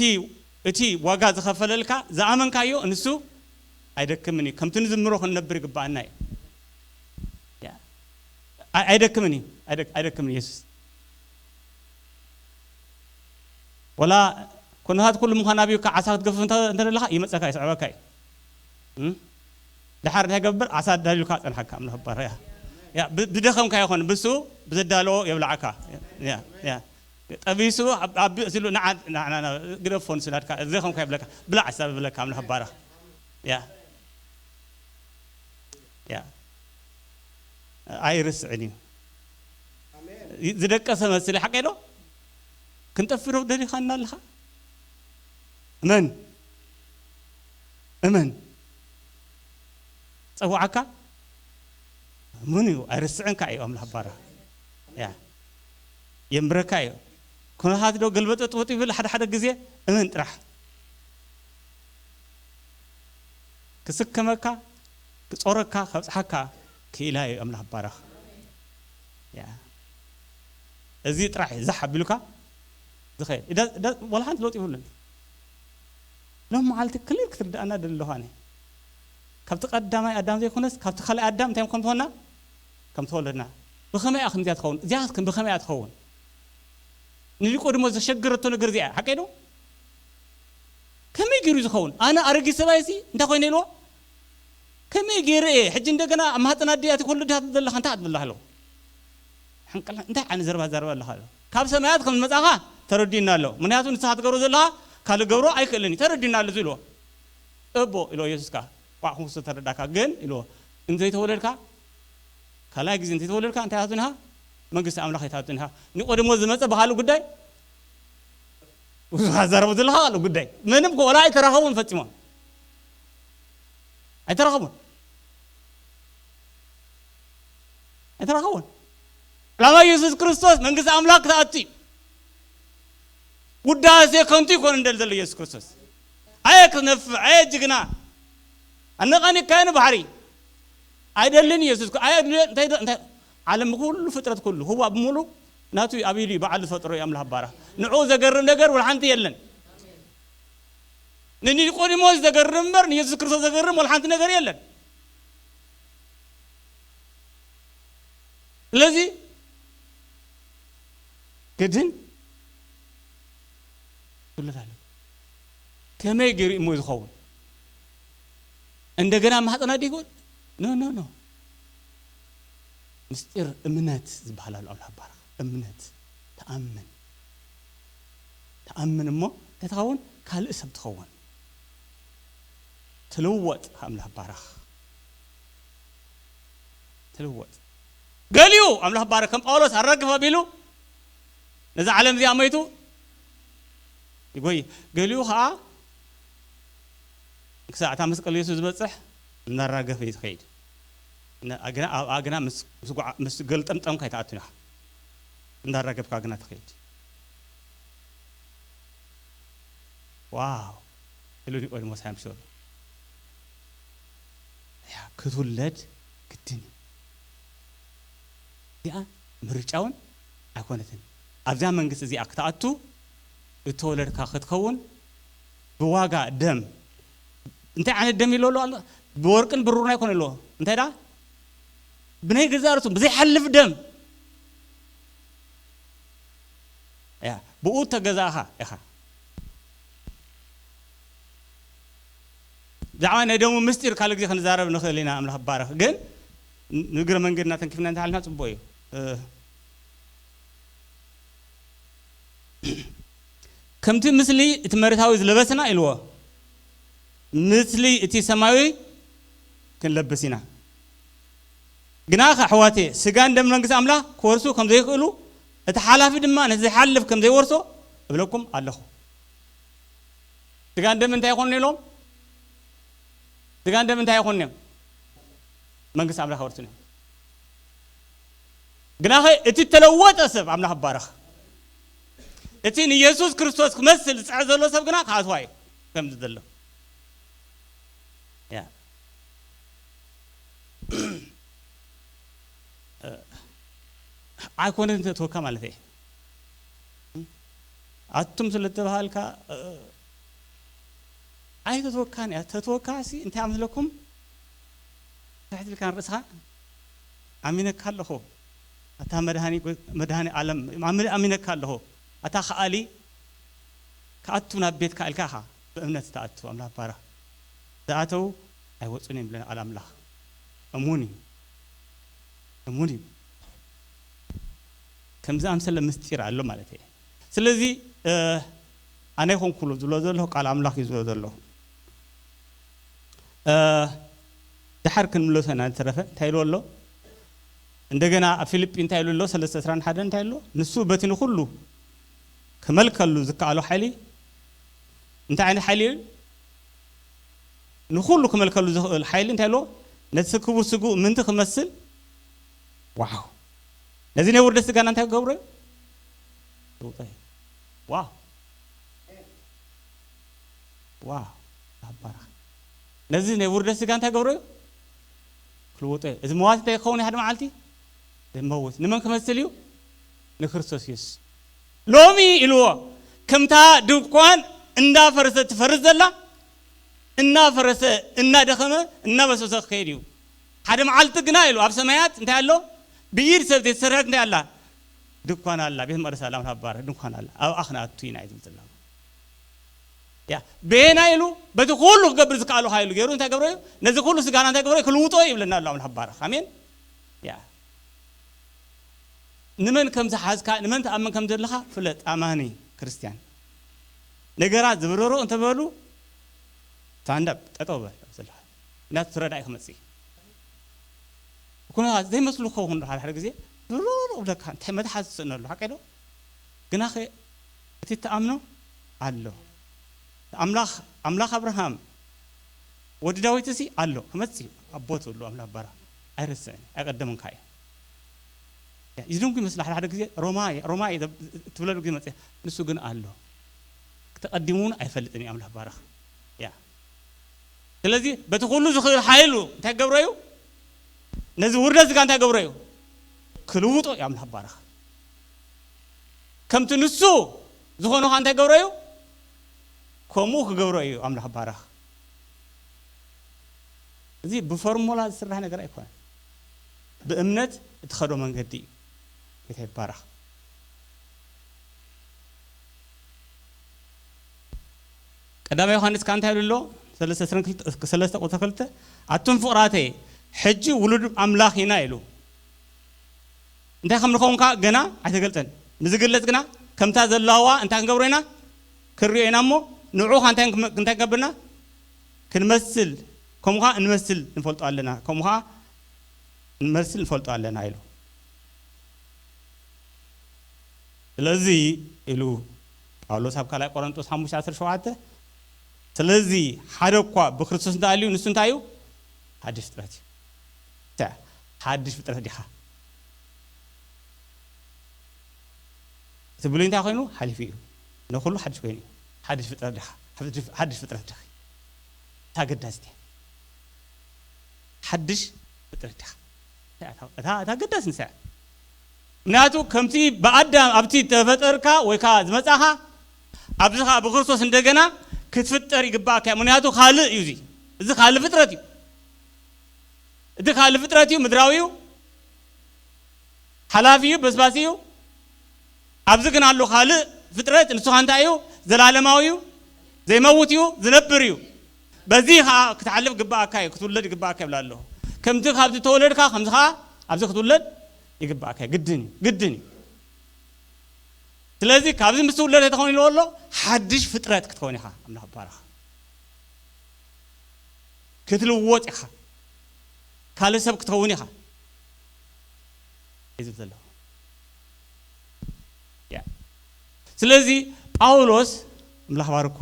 እቲ ዋጋ ዝኸፈለልካ፣ ዝኣመንካዮ ንሱ ኣይደክምን እዩ። ከምቲ ንዝምሮ ክንነብር ይግባኣና እዩ። ያ። ኣይ-፣ ኣይደክምን እዩ። ኣይደክ-፣ ኣይደክምን ኢየሱስ። ወላ ኩነታት ኩሉ ምዃን ኣብዩካ ዓሳ ክትገፍፍ እንተ እንተ ደለኻ ይመጸካ ይስዕበካ እዩ። እም? ድሓር እንታይ ገብር? ዓሳ ኣዳልዩልካ ጸንሓካ ኣምላኽ ባርያ። ያ ብ- ብደኸምካ ይኾን ብሱ ብዘዳለዎ የብላዓካ። ያ ያ ጠቢሱ ኣብ- ኣብ- ሲሉ ንዓ ንዓ- ንዓ- ግደፎ ንስናድካ ዝደኸምካ ይብለካ። ብላዕ ሳብ ይብለካ ኣምላኽ ባርያ። ያ ያ ኣይርስዕን እዩ። ዝደቀሰ መስል ሓቀ ዶ? ክንጠፍሮ ደሊኻና ኣለኻ? እመን እመን ጸውዓካ እሙን እዩ። ኣይርስዕንካ እዩ ኣምላኽ ባራ። ያ የምብረካ እዩ። ኩነታት ዶ ገልበጠጥበጥ ይብል ሓደ ሓደ ግዜ እመን ጥራሕ። ክስከመካ ክጾረካ ከብጽሓካ ክኢላ እዩ ኣምላኽ ባራኽ። ያ እዚ ጥራሕ እዩ ዛሕ ኣቢሉካ ዝኸይድ። እዳ- እዳ- ወላ ሓንቲ ለውጥ ይብሉን። ሎም መዓልቲ ክሊር ክትርዳእና ደሊ ኣለኹ ኣነ። ካብቲ ቀዳማይ ኣዳም ዘይኮነስ ካብቲ ካልኣይ ኣዳም እንታይ ከም ትኾና ከም ተወለድና። ብኸመይ እያ ከምዚኣ ትኸውን? እዚኣ ግን ብኸመይ እያ ትኸውን? ንኒቆዲሞስ ዘሸገረቶ ነገር እዚኣ ሓቀይ ዶ? ከመይ ገይሩ ዝኸውን? ኣነ ኣረጊት ሰብኣይ ሲ እንታይ ኮይነ ኢልዎ? ከመይ ገይረ እየ ሕጂ እንደገና ኣብ ማህፀን ኣዲኣ ትኮሉ ድያ ዘለኻ እንታይ ኣትብላ ኣለኹ። ሕንቅል እንታይ ዓይነት ዘረባ ዘረባ ኣለኻ? ካብ ሰማያት ከም ዝመጻኻ ተረዲእና ኣሎ። ምክንያቱ ንስኻ ትገብሮ ዘለኻ ካልእ ገብሮ ኣይክእልን እዩ ተረዲእና ኣሎ ኢልዎ። እቦ ኢልዎ ኢየሱስ ከኣ ቋዕ ኩምስ ተረዳካ ግን ኢልዎ እንዘይተወለድካ ካልኣይ ግዜ እንዘይተወለድካ እንታይ ኣትንሃ መንግስቲ ኣምላኽ ይታትንሃ። ኒቆዲሞስ ዝመጸ ብኻልእ ጉዳይ ብዙሕ ኣዛረቡ ዘለኻ ካልእ ጉዳይ ምንም ወላ ኣይተራኸቡን ፈጺሞም ኣይተራኸቡን ኣይተራኸቡን። ዕላማ ኢየሱስ ክርስቶስ መንግስቲ ኣምላኽ ክትኣቱ እዩ። ውዳሴ ከንቱ ይኮን እንደል ዘሎ ኢየሱስ ክርስቶስ። ኣየ ክነፍዕ ኣየ ጅግና ኣነቃኒካዮ ንባሕሪ ኣይደልን ኢየሱስ ክኣ- ኣየ ድልዮ- እንታይ ዶ- እንታይ ዓለም ኩሉ ፍጥረት ኩሉ ህዋ ብምሉ ናቱ እዩ ኣብ ኢዱ እዩ በዓል ዝፈጥሮ እዩ ኣምላኽ ባራ። ንዑ ዘገርም ነገር ወላ ሓንቲ የለን። ንኒቆዲሞስ ዘገርም እምበር ንኢየሱስ ክርስቶስ ዘገርም ወላ ሓንቲ ነገር የለን። ስለዚ ግድን ይብለና ኣሎ። ከመይ ገይሩ እሞ ዝኸውን? እንደገና ማህፀና ዲጎ ኖ ኖ ኖ ምስጢር እምነት ዝበሃል ኣሎ። ኣምላኽ ባርኽ እምነት ተኣምን ተኣምን እሞ እንታይ ትኸውን? ካልእ ሰብ ትኸውን። ትልወጥ ኣምላኽ ባርኽ ትልወጥ። ገሊኡ ኣምላኽ ባርኽ ከም ጳውሎስ ኣራግፍ ኣቢሉ ነዛ ዓለም እዚኣ ሞይቱ ይጎይ። ገሊኡ ከዓ ክሳዕ እታ መስቀል ኢየሱስ ዝበፅሕ እናራገፈ እዩ ዝኸይድ። ነ- ኣግና- ኣብኣ ግና ምስ- ምስ ጓዓ- ምስ ገልጠምጠምካ ኣይትኣቱን ኢኻ። እንዳራገብካ ግና ትኸይድ። ዋው ኢሉ ኒቆዲሞስ ሃምሽወ ክትውለድ ግድን እዩ። እዚኣ ምርጫውን ኣይኮነትን። ኣብዛ መንግስቲ እዚኣ ክትኣቱ እተወለድካ ክትከውን ብዋጋ ደም እንታይ ዓይነት ደም ኢሎ ኣሎ ኣሎ ብወርቅን ብሩርን ኣይኮነ ኣለዎ እንታይ ዳ ብናይ ገዛ ርእሱ ብዘይሓልፍ ደም ያ ብኡ ተገዛእኻ ኢኻ። ብዛዕባ ናይ ደሙ ምስጢር ካልእ ግዜ ክንዛረብ ንኽእል ኢና። ኣምላኽ ባረኽ። ግን ንግረ መንገድና ተንኪፍና እንተሓልና ጽቡቅ እዩ። ከምቲ ምስሊ እቲ መሬታዊ ዝለበስና ኢልዎ፣ ምስሊ እቲ ሰማያዊ ክንለብስ ኢና። ግናኸ ኣሕዋተየ፣ ስጋን ደምን መንግስቲ ኣምላኽ ክወርሱ ከም ዘይኽእሉ፣ እቲ ሓላፊ ድማ ነቲ ዘይሓልፍ ከም ዘይወርሶ እብለኩም ኣለኹ። ስጋን ደምን እንታይ ይኾኑ ኢሎም? ስጋን ደምን እንታይ ይኾኑ እዮም? መንግስቲ ኣምላኽ ወርሱ እዮም። ግናኸ እቲ ተለወጠ ሰብ ኣምላኽ ይባረኽ። እቲ ንየሱስ ክርስቶስ ክመስል ዝጽዕር ዘሎ ሰብ ግና ክኣትዋ እዩ ከምዚ ዘሎ። ያ። ኣይኮነን ተተወካ ማለት እየ። ኣቱም ስለ እተባሃልካ ኣይተተወካን እያ። ተተወካ ሲ እንታይ ኣምስለኩም? ትሕት ኢልካ ንርእስኻ ኣሚነካ ኣለኹ። ኣታ መድሃኒ ጎ- መድሃኒ ዓለም ኣሚ- ኣሚነካ ኣለኹ። ኣታ ከኣሊ ክኣቱ ናብ ቤትካ ኢልካ ኢኻ ብእምነት ትኣቱ። ኣምላኽ ባርኽ። ዝኣተው ኣይወጹን እዮም ብለና ቃል ኣምላኽ። እሙን እዩ። እሙን እዩ። ከምዚ ኣምሰለ ምስጢር ኣሎ ማለት እየ። ስለዚ፣ እ፣ ኣነ ይኹን ኩሉ ዝብሎ ዘለኹ ቃል ኣምላኽ እዩ ዝብሎ ዘለኹ። እ፣ ደሓር ክንምለሶ ኢና። ዝተረፈ እንታይ ኢሉ ኣሎ? እንደገና ኣብ ፊልጲ እንታይ ኢሉ ኣሎ? ሰለስተ ዕስራን ሓደን እንታይ ኢሉ ኣሎ? ንሱ በቲ ንኹሉ ክመልከሉ ዝከኣሎ ሓይሊ፣ እንታይ ዓይነት ሓይሊ እዩ? ንኹሉ ክመልከሉ ዝኽእል ሓይሊ እንታይ ኣሎ? ነቲ ክቡር ስግኡ ምንቲ ክመስል። ዋው! ነዚ ናይ ውርደት ስጋና እንታይ ክገብሮ እዩ? ልውጦ እዩ። ዋው! ዋው! ኣባረኽ። ነዚ ናይ ውርደት ስጋ እንታይ ክገብሮ እዩ? ክልውጦ እዩ። እዚ መዋቲ እንታይ ክኸውን እዩ ሓደ መዓልቲ? ዝመውት። ንመን ክመስል እዩ? ንክርስቶስ ኢየሱስ። ሎሚ ኢልዎ፣ ከምታ ድንኳን እንዳፈረሰ ትፈርስ ዘላ፣ እናፈረሰ፣ እናደኸመ፣ እናበሰሰ ክኸይድ እዩ። ሓደ መዓልቲ ግና ኢሉ ኣብ ሰማያት እንታይ ኣሎ? ብኢድ ሰብ ዘይተሰርሐት እንታይ ኣላ? ድንኳን ኣላ፣ ቤት መቕደስ ኣላ፣ ኣምላኽ ባረ ድንኳን ኣላ። ኣብኣ ክንኣቱ ኢና እዩ ዝብል ዘሎ። ያ፣ ቤና ኢሉ በቲ ኩሉ ክገብር ዝከኣሉ ሓይሉ ገይሩ እንታይ ገብረ እዩ? ነዚ ኩሉ ስጋና እንታይ ገብረ እዩ? ክልውጦ እዩ ይብለና ኣሎ ኣምላኽ ባረኽ። ኣሜን። ያ። ንመን ከም ዝሓዝካ፣ ንመን ትኣምን ከም ዘለኻ ፍለጥ። ኣማኒ ክርስትያን። ነገራት ዝብረሩ እንተበሉ፣ ስታንድ ኣፕ፣ ጠጠው በል ዘለኻ። ምክንያቱ ተረዳኢ ክመጽእ እዩ። ኩነታት ዘይመስሉ ክኸውን ዶ ሓደ ሓደ ግዜ ብሩሩቕ ብለካ፣ እንታይ መትሓዚ ትስእነሉ፣ ሓቀይ ዶ? ግናኸ እቲ እትኣምኖ ኣሎ። ኣምላኽ፣ ኣምላኽ ኣብርሃም፣ ወዲ ዳዊት እሲ ኣሎ፣ ክመጽእ እዩ። ኣቦ ትብሉ ኣምላኽ ባራ ኣይረስዕን፣ ኣይቀደምንካ እዩ። ያ፣ ይዝደንኩ ይመስል ሓደ ሓደ ግዜ ሮማ እየ፣ ሮማ እየ ዘብ-፣ ትብለሉ ግዜ መጽእ። ንሱ ግን ኣሎ። ተቐዲሙ እውን ኣይፈልጥን እዩ ኣምላኽ ባረኽ። ያ። ስለዚ በቲ ኩሉ ዝኽእል ሓይሉ እንታይ ገብሮ እዩ? ነዚ ውርደት ዝጋ እንታይ ገብሮ እዩ? ክልውጦ እዩ ኣምላኽ ባረኽ። ከምቲ ንሱ ዝኾነ ኸኣ እንታይ ገብሮ እዩ? ከምኡ ክገብሮ እዩ ኣምላኽ ባረኽ። እዚ ብፎርሙላ ዝስራሕ ነገር ኣይኮነን። ብእምነት እትኸዶ መንገዲ እዩ። ጌታ ይባረኽ። ቀዳማይ ዮሃንስ ከኣ እንታይ ኢሉ ኣሎ? ሰለስተ ዕስራን ክልተ፣ ሰለስተ ቁጽሪ ክልተ፣ ኣቱም ፍቕራተይ፣ ሕጂ ውሉድ ኣምላኽ ኢና ኢሉ። እንታይ ከም ንኸውን ከኣ ገና ኣይተገልጸን። ንዝግለጽ ግና ከምታ ዘለዋ እንታይ ክንገብሮ ኢና? ክንሪኦ ኢና እሞ ንዕኡ ከኣ እንታይ ክንመ-፣ እንታይ ክንገብርና? ክንመስል፣ ከምኡ ከኣ እንመስል ንፈልጦ ኣለና። ከምኡ ከኣ እንመስል ንፈልጦ ኣለና ኢሉ። ስለዚ ኢሉ ጳውሎስ ኣብ ካልኣይ ቆሮንቶስ ሓሙሽተ ዓሰርተ ሸውዓተ፣ ስለዚ ሓደ እኳ ብክርስቶስ እንተኣልዩ ንሱ እንታይ እዩ? ሓድሽ ፍጥረት እዩ። እንታይ? ሓድሽ ፍጥረት ዲኻ? እቲ ብሉይ እንታይ ኮይኑ? ሓሊፉ እዩ። ንኹሉ ሓድሽ ኮይኑ እዩ። ሓድሽ ፍጥረት ዲኻ? ሓድሽ፣ ሓድሽ ፍጥረት ዲኺ? እታ ኣገዳሲት እያ። ሓድሽ ፍጥረት ዲኻ? እታ፣ እታ፣ እታ ኣገዳሲ ንሳ እያ። ምክንያቱ ከምቲ ብኣዳም ኣብቲ ተፈጠርካ ወይ ከዓ ዝመጻኻ፣ ኣብዚ ኸዓ ብክርስቶስ እንደገና ክትፍጠር ይግባእካ እዩ። ምክንያቱ ካልእ እዩ እዚ። እዚ ካልእ ፍጥረት እዩ። እቲ ካልእ ፍጥረት እዩ፣ ምድራዊ እዩ፣ ሓላፊ እዩ፣ በስባሲ እዩ። ኣብዚ ግን ኣሎ ካልእ ፍጥረት፣ ንሱ ኸዓ እንታይ እዩ? ዘላለማዊ እዩ፣ ዘይመውት እዩ፣ ዝነብር እዩ። በዚ ኸዓ ክትሓልፍ ግባኣካ እዩ፣ ክትውለድ ይግባኣካ ይብላ ኣለኹ። ከምቲ ካብዚ ተወለድካ፣ ከምዚ ኸዓ ኣብዚ ክትውለድ ይግባኣካ እዩ። ግድን እዩ፣ ግድን እዩ። ስለዚ ካብዚ ምስ ትውለድ እንታይ ትኸውን ኢልዎ ኣሎ? ሓድሽ ፍጥረት ክትከውን ኢኻ። ኣምላኽ ይባረኽ። ክትልወጥ ኢኻ። ካልእ ሰብ ክትኸውን ኢኻ። እዩ ዝብል ዘሎ። ያ። ስለዚ ጳውሎስ፣ ኣምላኽ ባርኮ፣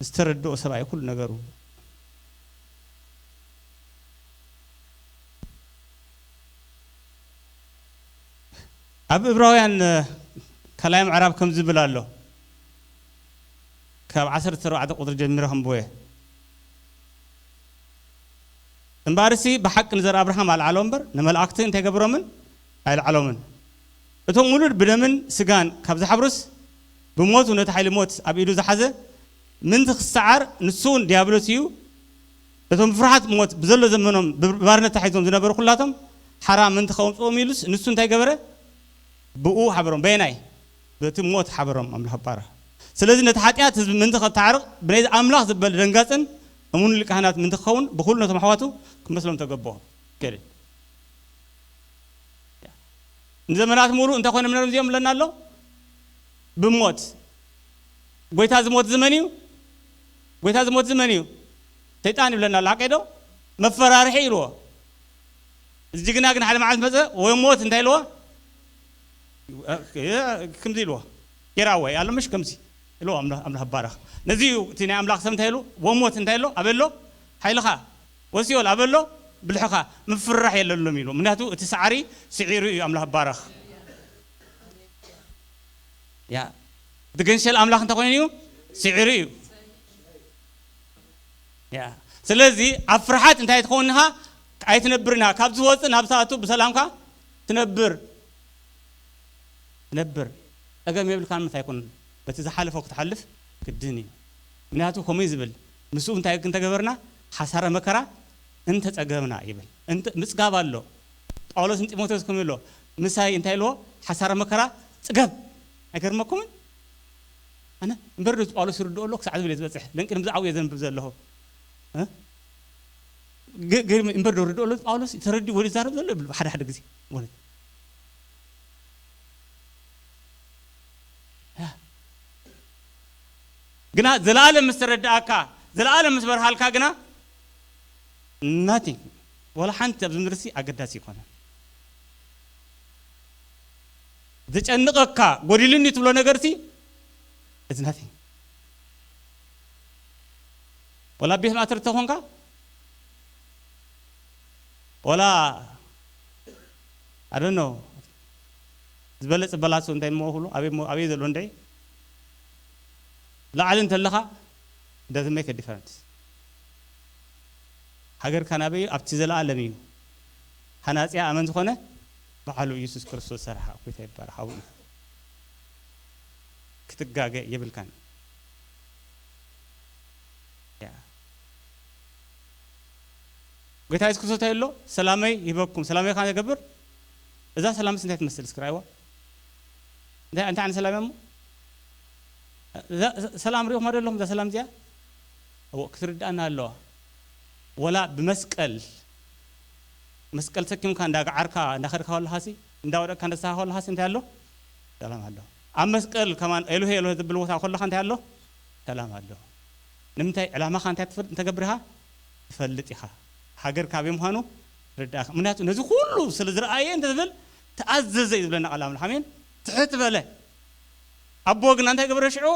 ዝተረድኦ ሰብኣይ ኩሉ ነገሩ። ኣብ እብራውያን፣ እ፣ ካልኣይ ምዕራፍ ከም ዝብል ኣሎ። ካብ ዓሰርተ ኣርባዕተ ቁጽሪ ጀሚረ ከንብቦ እየ። እምበኣርሲ ብሓቂ ንዘር ኣብርሃም ኣልዓሎ እምበር፣ ንመላእክቲ እንታይ ገበሮምን? ኣይልዓሎምን። እቶም ውሉድ ብደምን ስጋን ካብ ዝሓብሩስ፣ ብሞቱ ነቲ ሓይሊ ሞት ኣብ ኢዱ ዝሓዘ ምንቲ ክሰዓር፣ ንሱ እውን ዲያብሎስ እዩ። ነቶም ብፍርሃት ሞት ብዘሎ ዘመኖም ብባርነት ተታሒዞም ዝነበሩ ኩላቶም ሓራ ምንቲ ከውፅኦም ኢሉስ፣ ንሱ እንታይ ገበረ? ብኡ ሓበሮም። በየናይ? በቲ ሞት ሓበሮም ኣምላኽ ባርኽ። ስለዚ ነቲ ሓጢኣት ህዝቢ ምእንቲ ከታዕርቕ ብናይዚ ኣምላኽ ዝበል ደንጋጽን እሙን ሊቀ ካህናት ምእንቲ ክኸውን ብኹሉ ነቶም ኣሕዋቱ ክመስሎም ተገብኦ። ገለ ንዘመናት ሙሉ እንታይ ኮይኖም ነሮም እዚኦም ብለና ኣሎ? ብሞት። ጎይታ ዝሞት ዝመን እዩ? ጎይታ ዝሞት ዝመን እዩ? ሰይጣን ይብለና ኣሎ። ሓቀይ ዶ? መፈራርሒ ኢልዎ። እዚ ጅግና ግን ሓደ መዓልቲ መጸ፣ ወይ ሞት እንታይ ኢልዎ? ከምዚ ኢልዎ። ጌራ ወይ ኣሎ ምሽ ከምዚ ኢልዎ ኣምላኽ ኣምላኽ ባረኽ። ነዚ እዩ እቲ ናይ ኣምላኽ ሰብ እንታይ ኢሉ? ወሞት እንታይ ኢሎ? ኣበሎ ሓይልኻ ወሲኦል ኣበሎ ብልሕኻ ምፍራሕ የለሎም ኢሉ። ምክንያቱ እቲ ሰዓሪ ስዒሩ እዩ ኣምላኽ ባረኽ። ያ እቲ ገንሸል ኣምላኽ እንተ ኮይኑ እዩ ስዒሩ እዩ። ያ ስለዚ ኣብ ፍርሓት እንታይ ትኸውን ኢኻ? ኣይትነብርን ኢኻ። ካብ ዝወፅእ ናብ ሰኣቱ ብሰላምካ ትነብር ትነብር። ፀገም የብልካን ምንታይ ይኮን በቲ ዝሓለፎ ክትሓልፍ ግድን እዩ። ምክንያቱ ከምኡ እዩ ዝብል ምስኡ እንታይ እንተገበርና ሓሳረ መከራ እንተፀገብና ይብል። እንተ- ምፅጋብ ኣሎ። ጳውሎስ ንጢሞቴዎስ ከምኡ ኣሎ ምሳይ እንታይ ኢልዎ ሓሳረ መከራ ፅገብ። ኣይገርመኩምን? ኣነ እምበር ዶ ጳውሎስ ይርድኦ ኣሎ ክሳዕ ዝብል እየ ዝበፅሕ። ለንቅድም ዝዓብየ ዘንብብ ዘለኹ እ? ግ- ግርም እምበር ዶ ርድኦ ኣሎ ጳውሎስ ተረዲ ወዲ ዛረብ ዘሎ ይብል ሓደ ሓደ ግዜ ማለት ግና ዘለኣለም ምስ ተረዳእካ ዘለኣለም ምስ በርሃልካ ግና ናቲንግ ወላ ሓንቲ ኣብዚ ምድርሲ ኣገዳሲ ይኮነ ዘጨንቐካ ጎዲልኒ ትብሎ ነገርሲ እዚ ናቲንግ ወላ ቤት ማእተር ተኾንካ ወላ ኣደኖ ዝበለፅ በላሶ እንታይ ሞ ክብሎ ኣበይ ሞ- ኣበይ ዘሎ እንደ ላዕሊ እንተለኻ doesn't make a difference ሃገርካ ናበይ ኣብቲ ዘለኣለም እዩ ሃናፅያ ኣመን ዝኾነ በዓሉ ኢየሱስ ክርስቶስ ዝሰርሓ ጎይታ ይባረክ ኣብኡ እዩ ክትጋገ የብልካን ጎይታ የሱስ ክርስቶስ እንታይ ኣሎ ሰላመይ ይህበኩም ሰላመይ ካ ገብር እዛ ሰላምስ እንታይ ትመስል እስኪ ራእይዋ እንታይ እንታይ ዓይነት ሰላም እሞ እዛ- እዛ- ሰላም ሪእኹማ ዶ ኣለኹም እዛ ሰላም እዚኣ እዎ ክትርዳእና ኣለዋ ወላ ብመስቀል መስቀል ተኪምካ እንዳገዓርካ እንዳኸድካ ከለኻሲ እንዳወደቅካ እንዳስተኻ ከለኻሲ እንታይ ኣሎ ሰላም ኣሎ ኣብ መስቀል ከማን ኤሎሄ ኤሎሄ ዝብል ቦታ ከለኻ እንታይ ኣሎ ሰላም ኣሎ ንምንታይ ዕላማኻ እንታይ ትፈልጥ እንተገብርኻ ትፈልጥ ኢኻ ሃገር ካበይ ምዃኑ ርዳእኻ ምክንያቱ ነዚ ኩሉ ስለ ዝረኣየ እንተ ዝብል ተኣዘዘ እዩ ዝብለና ቃል ኣምላኽ ኣሜን ትሕት በለ ኣቦ ግና እንታይ ገበረ ሽዑ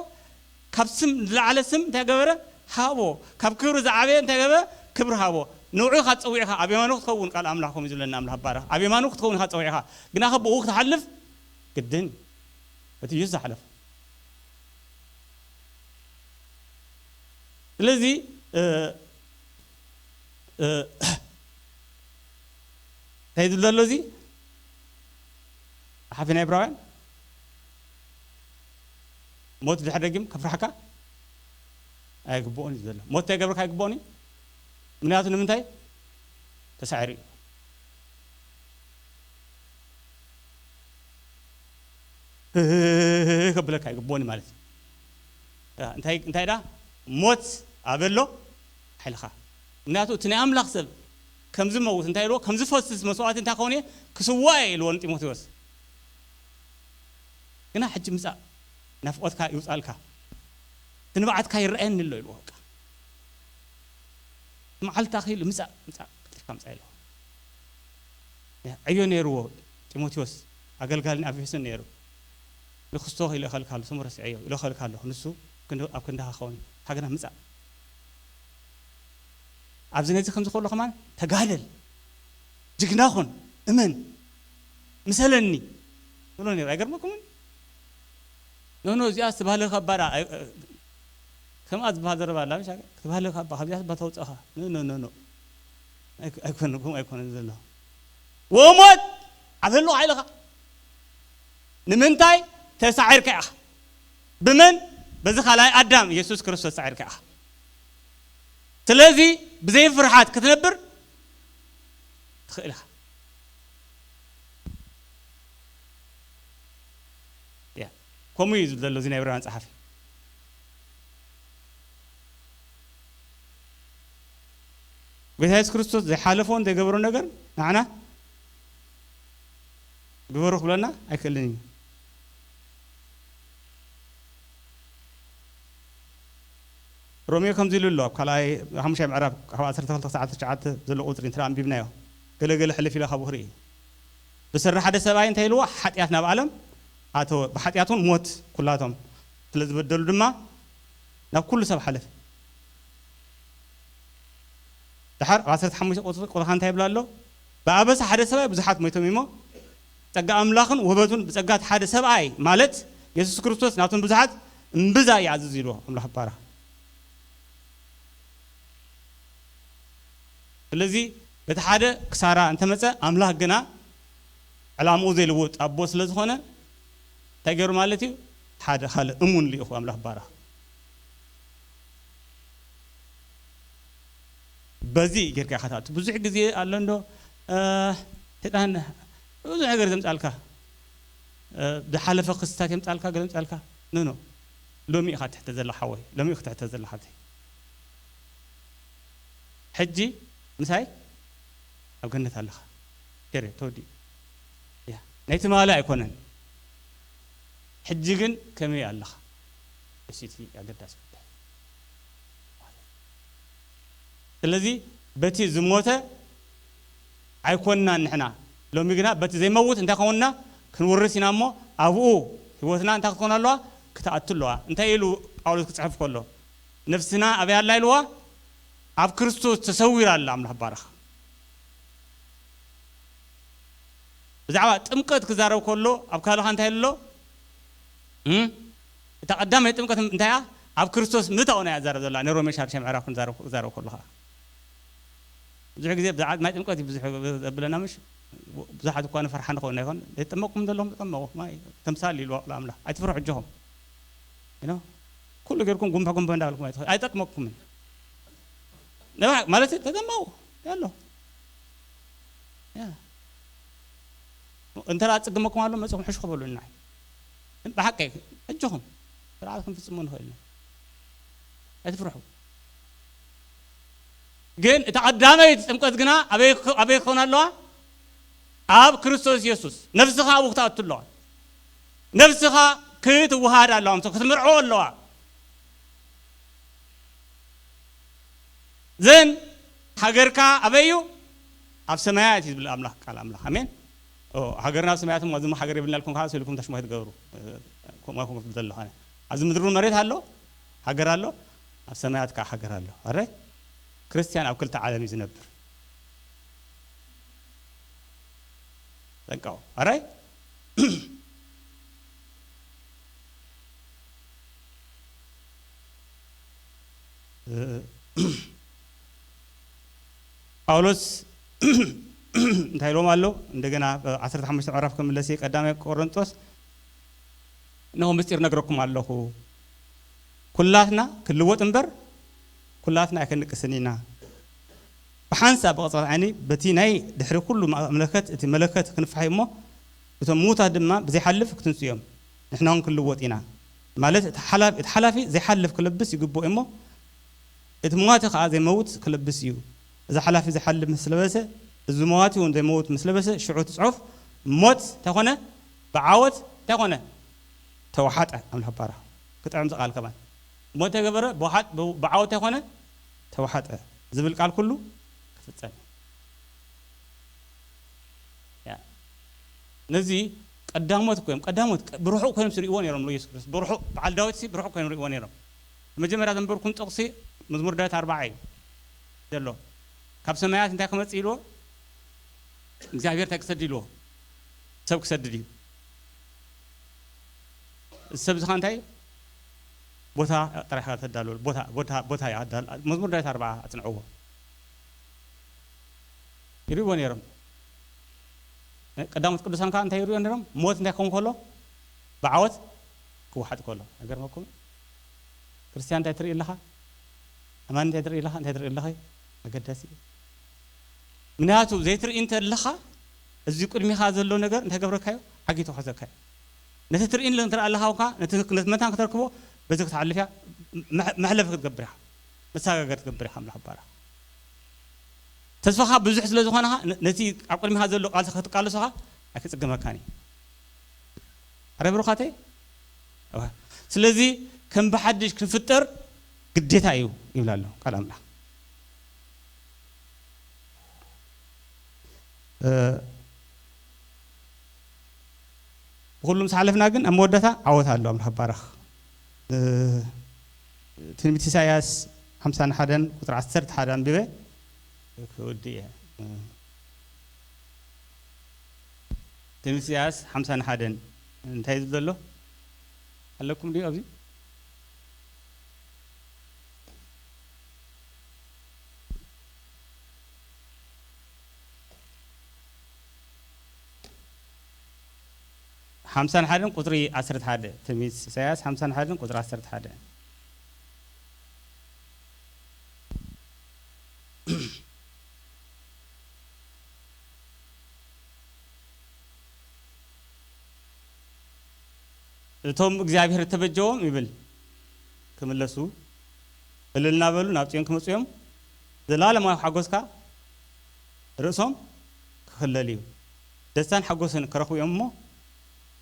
ካብ ስም ዝለዓለ ስም እንታይ ገበረ ሃቦ ካብ ክብሪ ዝዓበየ እንታይ ገበረ ክብሪ ሃቦ ንዑ ኢኻ ጸዊዕኻ ኣብ የማኑ ክትኸውን ቃል ኣምላኽ ከምኡ ዝብለና ኣምላኽ ባረኽ ኣብ የማኑ ክትኸውን ኢኻ ጸዊዕኻ ግና ከብኡ ክትሓልፍ ግድን እዩ እቲ ኢየሱስ ዝሓለፈ ስለዚ እንታይ ዝብል ዘሎ እዚ ሓፊ ናይ ብራውያን ሞት ድሕር ደጊም ከፍራሕካ ኣይግብኦን እዩ ዘሎ ሞት እንታይ ገብርካ ኣይግብኦን እዩ ምክንያቱ ንምንታይ ተሳዒሩ እዩ ከብለካ ይግብኦኒ ማለት እዩ እንታይ እንታይ ዳ ሞት ኣበሎ ሓይልኻ ምክንያቱ እቲ ናይ ኣምላኽ ሰብ ከም ዝመውት እንታይ ኢልዎ ከም ዝፈስስ መስዋዕቲ እንታይ ከውን እየ ክስዋ እየ ኢልዎ ንጢሞቴዎስ ግና ሕጂ ምፃእ ናፍቆትካ ይውፃልካ ትንባዓትካ ይረኣየኒ ኣሎ ኢልዎ በቃ መዓልቲ ኣኺሉ ምፃእ ምፃእ ቀልጢፍካ ምፃእ ኢልዎ ዕዮ ነይርዎ ጢሞቴዎስ ኣገልጋሊ ኣብ ኤፌሶን ነይሩ ንክስቶ ኢለ እኸልካ ኣሎ ስሙ ረሲዐዮ ኢለ እኸልካ ኣለኹ ንሱ ክንዲ- ኣብ ክንድኻ ክኸውን እዩ። ሓገና ምፃእ ኣብዚ ነዚ ከምዚ ከሎ ከማን ተጋደል ጅግና ኹን እመን ምሰለኒ ብሎ ነይሩ ኣይገርመኩምን ኖኖ እዚኣ ዝተባህለ ከባዳ ከምኣ ዝበሃል ዘረባ ኣላ ምሽ ክትባህለ ካባ ካብዚኣ ስባ ተውፅእኻ ኖ ኖ ኖ ኣይኮነ ከምኡ ኣይኮነ ዘሎ ወሞት ዓበሉ ሓይልኻ ንምንታይ ተሳዒርካ ኢኻ ብመን በዚ ካልኣይ ኣዳም ኢየሱስ ክርስቶስ ተሳዒርካ ኢኻ ስለዚ ብዘይ ፍርሓት ክትነብር ትኽእል ኢኻ ከምኡ እዩ ዝብል ዘሎ እዚ ናይ ብራውያን ፀሓፊ ጎይታ የሱስ ክርስቶስ ዘይሓለፎን ዘይገበሮ ነገር ንዓና ግበሩ ክብለና ኣይክእልን እዩ። ሮሜ ከምዚ ኢሉ ኣሎ፣ ኣብ ካልኣይ፣ ሓሙሻይ ምዕራፍ፣ ካብ ዓሰርተ ክልተ ክሳዕ ዓሰርተ ትሽዓተ ዘሎ ቁጽሪ እንተ ኣንቢብናዮ፣ ገለ ገለ ሕልፍ ኢለ ካብኡ ክርኢ። ብሰሪ ሓደ ሰብኣይ እንታይ ኢልዎ? ሓጢኣት ናብ ዓለም ኣተወ፣ ብሓጢኣት እውን ሞት ኩላቶም ስለ ዝበደሉ ድማ ናብ ኩሉ ሰብ ሓለፈ። ደሓር ኣብ ዓሰርተ ሓሙሽተ ቁጽሪ ቁርሓ እንታይ ይብላ ኣሎ? ብኣበሳ ሓደ ሰብኣይ ብዙሓት ሞይቶም እሞ፣ ጸጋ ኣምላኽን ውህበቱን ብጸጋ እቲ ሓደ ሰብኣይ፣ ማለት የሱስ ክርስቶስ፣ ናብቶም ብዙሓት እምብዛ ይኣዝዝ ኢልዎ ኣምላኽ ይባረኽ። ስለዚ በቲ ሓደ ክሳራ እንተመጸ፣ ኣምላኽ ግና ዕላምኡ ዘይልውጥ ኣቦ ስለ ዝኾነ፣ እንታይ ገይሩ ማለት እዩ? ሓደ ካልእ እሙን ልኢኹ ኣምላኽ ይባረኽ። በዚ ጌርካ ኢኻ ትኣቱ። ብዙሕ ግዜ ኣሎ እንዶ፣ እ፣ ሰይጣን ብዙሕ ነገር ዘምጻልካ፣ እ፣ ዝሓለፈ ክስታት የምጻልካ፣ ገለ የምጻልካ። ኖ፣ ኖ። ሎሚ ኢኻ ትሕተ ዘላ ሓወይ፣ ሎሚ ኢኻ ትሕተ ዘላ ሓተይ። ሕጂ ምሳይ ኣብ ገነት ኣለኻ። ኬረ፣ ተወዲኡ። ያ፣ ናይ ትማሊ ኣይኮነን። ሕጂ ግን ከመይ ኣለኻ? እሱ እቲ ኣገዳሲ ጉዳይ። ስለዚ በቲ ዝሞተ ኣይኮንናን ንሕና። ሎሚ ግና በቲ ዘይመውት እንታይ ከውንና? ክንውርስ ኢና እሞ ኣብኡ ህይወትና እንታይ ክትኮን ኣለዋ? ክትኣቱ ኣለዋ። እንታይ ኢሉ ጳውሎስ ክጽሕፍ ከሎ? ነፍስና ኣበይ ኣላ ኢልዋ? ኣብ ክርስቶስ ተሰዊራ ኣላ። ኣምላኽ ባረኻ። ብዛዕባ ጥምቀት ክዛረብ ከሎ ኣብ ካልኻ እንታይ ኣሎ? እም? እታ ቀዳማይ ጥምቀት እንታይ እያ? ኣብ ክርስቶስ ምእታው ናይ ኣዛረብ ዘላ፣ ናይ ሮሜ ሻድሻይ ምዕራፍ ክንዛረብ፣ ክዛረብ ከሎ ኸዓ። ብዙሕ ግዜ ብዛዕባ ናይ ጥምቀት እዩ ብዙሕ ዘብለና፣ ምሽ? ብዙሓት እኳ ንፈርሓ ንኸውን ኣይኮን? ዘይጠመቅኩም ዘለኹም ተጠመቑ። ማይ ተምሳል ኢሉ ኣምላኽ። ኣይትፍርሑ፣ ኣጆኹም። You know? ኩሉ ጌርኩም ጉንበ ጉንበ እንዳበልኩም ኣይትኸ-፣ ኣይጠቅመኩምን። ንብሓ-፣ ማለት ተጠመቑ። ያሎ። ያ። እንተ ደኣ ጽግመኩም ኣሎ፣ መጺኹም ሕሹኽ በሉ፣ እናይ። ግን ብሓቂ፣ ኣጆኹም። ስርዓት ክንፍጽሞ ንኽእል ኢና። ኣይትፍርሑ። ግን እታ ቀዳመይቲ ጥምቀት ግና ኣበይ፣ ኣበይ ክኾን ኣለዋ? ኣብ ክርስቶስ የሱስ። ነፍስኻ ኣብኡ ክትኣቱ ኣለዋ። ነፍስኻ ክትወሃድ ኣለዋ፣ ምስ-፣ ክትምርዖ ኣለዋ። ዘን ሃገርካ ኣበይ እዩ? ኣብ ሰማያት እዩ ዝብል ኣምላኽ፣ ቃል ኣምላኽ። ኣሜን። ኦ፣ ሃገርና ኣብ ሰማያት እሞ፣ እዚ ሃገር የብልና ኢልኩም ከዓ ስኢልኩም ተሽሞ ትገብሩ። እ፣ ከምኡ ኢኹም ትብሉ ዘለኹም። ኣብዚ ምድሪ እውን መሬት ኣሎ፣ ሃገር ኣሎ፣ ኣብ ሰማያት ከዓ ሃገር ኣሎ። ኣረ፣ ክርስትያን ኣብ ክልተ ዓለም እዩ ዝነብር። ጠንቀቑ። ኣራይ? እ፣ ጳውሎስ እንታይ ኢሎም ኣሎ? እንደገና ዓሰርተ ሓሙሽተ ምዕራፍ ክምለስ እየ፣ ቀዳማይ ቆሮንጦስ። እነሆ ምስጢር ነግረኩም ኣለኹ፣ ኩላትና ክንልወጥ እምበር ኩላትና ኣይከንቅስን ኢና። ብሓንሳብ ብቕጽበት ዓይኒ በቲ ናይ ድሕሪ ኩሉ መለከት፣ እቲ መለከት ክንፍሓይ እሞ፣ እቶም ምዉታት ድማ ብዘይሓልፍ ክትንስኡ እዮም። ንሕና እውን ክንልወጥ ኢና። ማለት እቲ ሓላፊ፣ እቲ ሓላፊ ዘይሓልፍ ክለብስ ይግብኦ እሞ፣ እቲ መዋቲ ከኣ ዘይመውት ክለብስ እዩ። እዚ ሓላፊ ዘይሓልፍ ምስ ለበሰ፣ እዚ መዋቲ እውን ዘይመውት ምስ ለበሰ፣ ሽዑ እቲ ጽሑፍ ሞት እንታይ ኮነ? ብዓወት እንታይ ኮነ? ተወሓጠ። ኣምላኽ ባረኽ። ክጥዕም ዝቃል ከማን። ሞት ተገበረ፣ ብውሓጥ-፣ ብ-፣ ብዓወት እንታይ ኮነ? ተወሓጠ ዝብል ቃል ኩሉ ክፍጸም እዩ። ያ። ነዚ ቀዳሞት እኮ እዮም። ቀዳሞት ቀ-፣ ብርሑቕ ኮይኖም ዝርእይዎ ነይሮም ንየሱስ ክርስቶስ። ብርሑቕ፣ በዓል ዳዊት ሲ ብርሑቕ ኮይኖም ይርእይዎ ነይሮም። መጀመርያ ዘንበርኩም ጥቕሲ መዝሙር ዳዊት ኣርብዓ እዩ ዘሎ። ካብ ሰማያት እንታይ ክመጽእ ኢልዎ? እግዚኣብሔር እንታይ ክሰድድ ኢልዎ? ሰብ ክሰድድ እዩ። እዚ ሰብ እዚ ኸዓ እንታይ እዩ? ቦታ ጥራሕ እያ ተዳልወሉ። ቦታ፣ ቦታ፣ ቦታ እያ ኣዳል-፣ መዝሙር ዳዊት ኣርብዓ ኣጽንዕዎ። ይርእይዎ ነይሮም። ቀዳሞት ቅዱሳን ከዓ እንታይ ይርእዮ ነይሮም? ሞት እንታይ ክኸውን ከሎ? ብዓወት ክወሓጥ ከሎ። ኣይገርመኩም? ክርስትያን እንታይ ትርኢ ኣለኻ? ኣማኒ እንታይ ትርኢ ኣለኻ? እንታይ ትርኢ ኣለኺ? ኣገዳሲ እዩ። ምክንያቱ ዘይትርኢ እንተ ኣለኻ፣ እዚ ቅድሚኻ ዘሎ ነገር እንታይ ገብረካዮ? ዓጊቱ ክሕዘካዮ። ነቲ ትርኢ እንተ ኣለኻ እኳ፣ ነቲ፣ ነቲ መታን ክተርክቦ፣ በዚ ክትሓልፍ እያ፣ መሕ-፣ መሕለፊ ክትገብር ኢኻ። መሰጋገሪ ክትገብር ኢኻ፣ ኣምላኽ ይባረኽ። ተስፋኻ ብዙሕ ስለ ዝኾነ ኸዓ፣ ነ-፣ ነቲ ኣብ ቅድሚኻ ዘሎ ቃልሲ ክትቃለሶ ኸዓ ኣይክጽገመካን እዩ። ኣረ ብሩኻተይ? እዋ። ስለዚ ከም ብሓድሽ ክንፍጠር ግዴታ እዩ ይብል ኣሎ ቃል ኣምላኽ። እ፣ ብኹሉ ምስ ሓለፍና ግን ኣብ መወዳእታ ዓወት ኣሎ። ኣምላኽ ይባረኽ። እ፣ ትንቢት ኢሳይያስ ሓምሳን ሓደን ቁጽሪ ዓሰርተ ሓደ ኣንቢበ ክወዲ እየ። እ፣ ትንቢት ኢሳይያስ ሓምሳን ሓደን እንታይ ዝብል ዘሎ ኣለኩም ድዩ ኣብዚ? ሓምሳን ሓደን ቁጽሪ ዓሰርተ ሓደ፣ ትንቢት ኢሳይያስ ሓምሳን ሓደን ቁጽሪ ዓሰርተ ሓደ። እቶም እግዚኣብሔር እተበጀዎም ይብል ክምለሱ፣ እልል እናበሉ ናብ ጽዮን ክመጹ እዮም። ዘላለማዊ ሓጎስካ ርእሶም ክኽለል እዩ። ደስታን ሓጎስን ክረኽቡ እዮም እሞ፣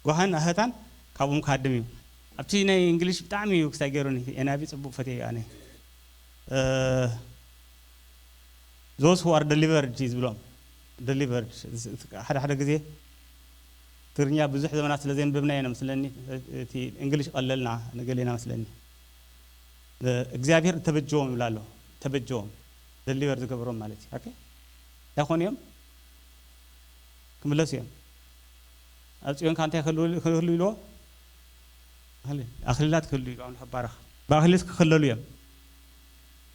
ጓህን ኣህታን ካብኦም ክሃድም እዩ። ኣብቲ ናይ እንግሊሽ ብጣዕሚ እዩ ክሳይ ገይሩኒ፣ ኤን ኣይ ቪ ጽቡቕ ፈትየ ኣነ። እ፣ those who are delivered እዩ ዝብሎም። Delivered። ሓደ ሓደ ግዜ ትግርኛ ብዙሕ ዘመናት ስለ ዘንበብና ኢና መስለኒ፣ እቲ እንግሊሽ ቀለልና፣ ንገሌና መስለኒ። እ፣ እግዚኣብሔር እተበጀዎም ይብላ ኣሎ። ተበጀዎም። ደሊቨር ዝገበሮም ማለት እዩ። ኦኬ? እንታይ ኮኑ እዮም? ክምለሱ እዮም። ኣብ ጽዮን ከ እንታይ ክህልው-፣ ክህልው ኢልዎ? ኣኽሊ-፣ ኣኽሊላት ክህልው ኢልዎ። ኣምላኽ ይባረኽ። ብኣኽሊል ክኽለሉ እዮም።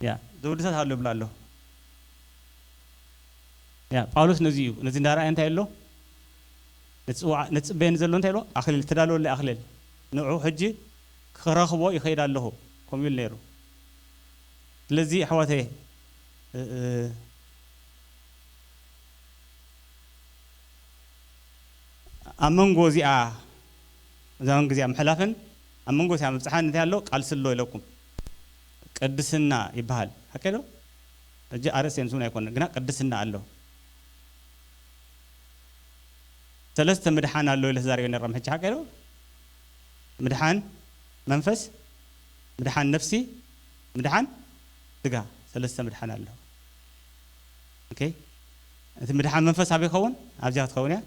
ያ፣ ዘውድታት ኣሎ ይብላ ኣሎ። ያ፣ ጳውሎስ ነዚ እዩ። ነዚ እንዳረኣየ እንታይ ኣሎ? ነቲ ጽዋ-፣ ነቲ ጽበየኒ ዘሎ እንታይ ኣሎ? ኣኽሊል፣ ተዳለወለይ ኣኽሊል። ንዑ ሕጂ ክረኽቦ ይኸይድ ኣለኹ። ከምኡ ኢሉ ነይሩ። ስለዚ ኣሕዋተየ፣ እ፣ እ፣ ኣብ መንጎ እዚኣ፣ እዛ መንጎ እዚኣ ምሕላፍን ኣብ መንጎ እዚኣ ምብጽሓን እንታይ ኣሎ? ቃልሲ ኣሎ ኢለኩም። ቅድስና ይበሃል። ሓቀይ ዶ? ሕጂ ኣርእስቲ የንስውን ኣይኮነን፣ ግና ቅድስና ኣሎ። ሰለስተ ምድሓን ኣሎ ኢለ ተዛሪበ ነይረ፣ ሕጂ ሓቀይ ዶ? ምድሓን መንፈስ፣ ምድሓን ነፍሲ፣ ምድሓን ስጋ፣ ሰለስተ ምድሓን ኣሎ። ኦኬ? እቲ ምድሓን መንፈስ ኣበይ ይኸውን? ኣብዚኣ ክትኸውን እያ።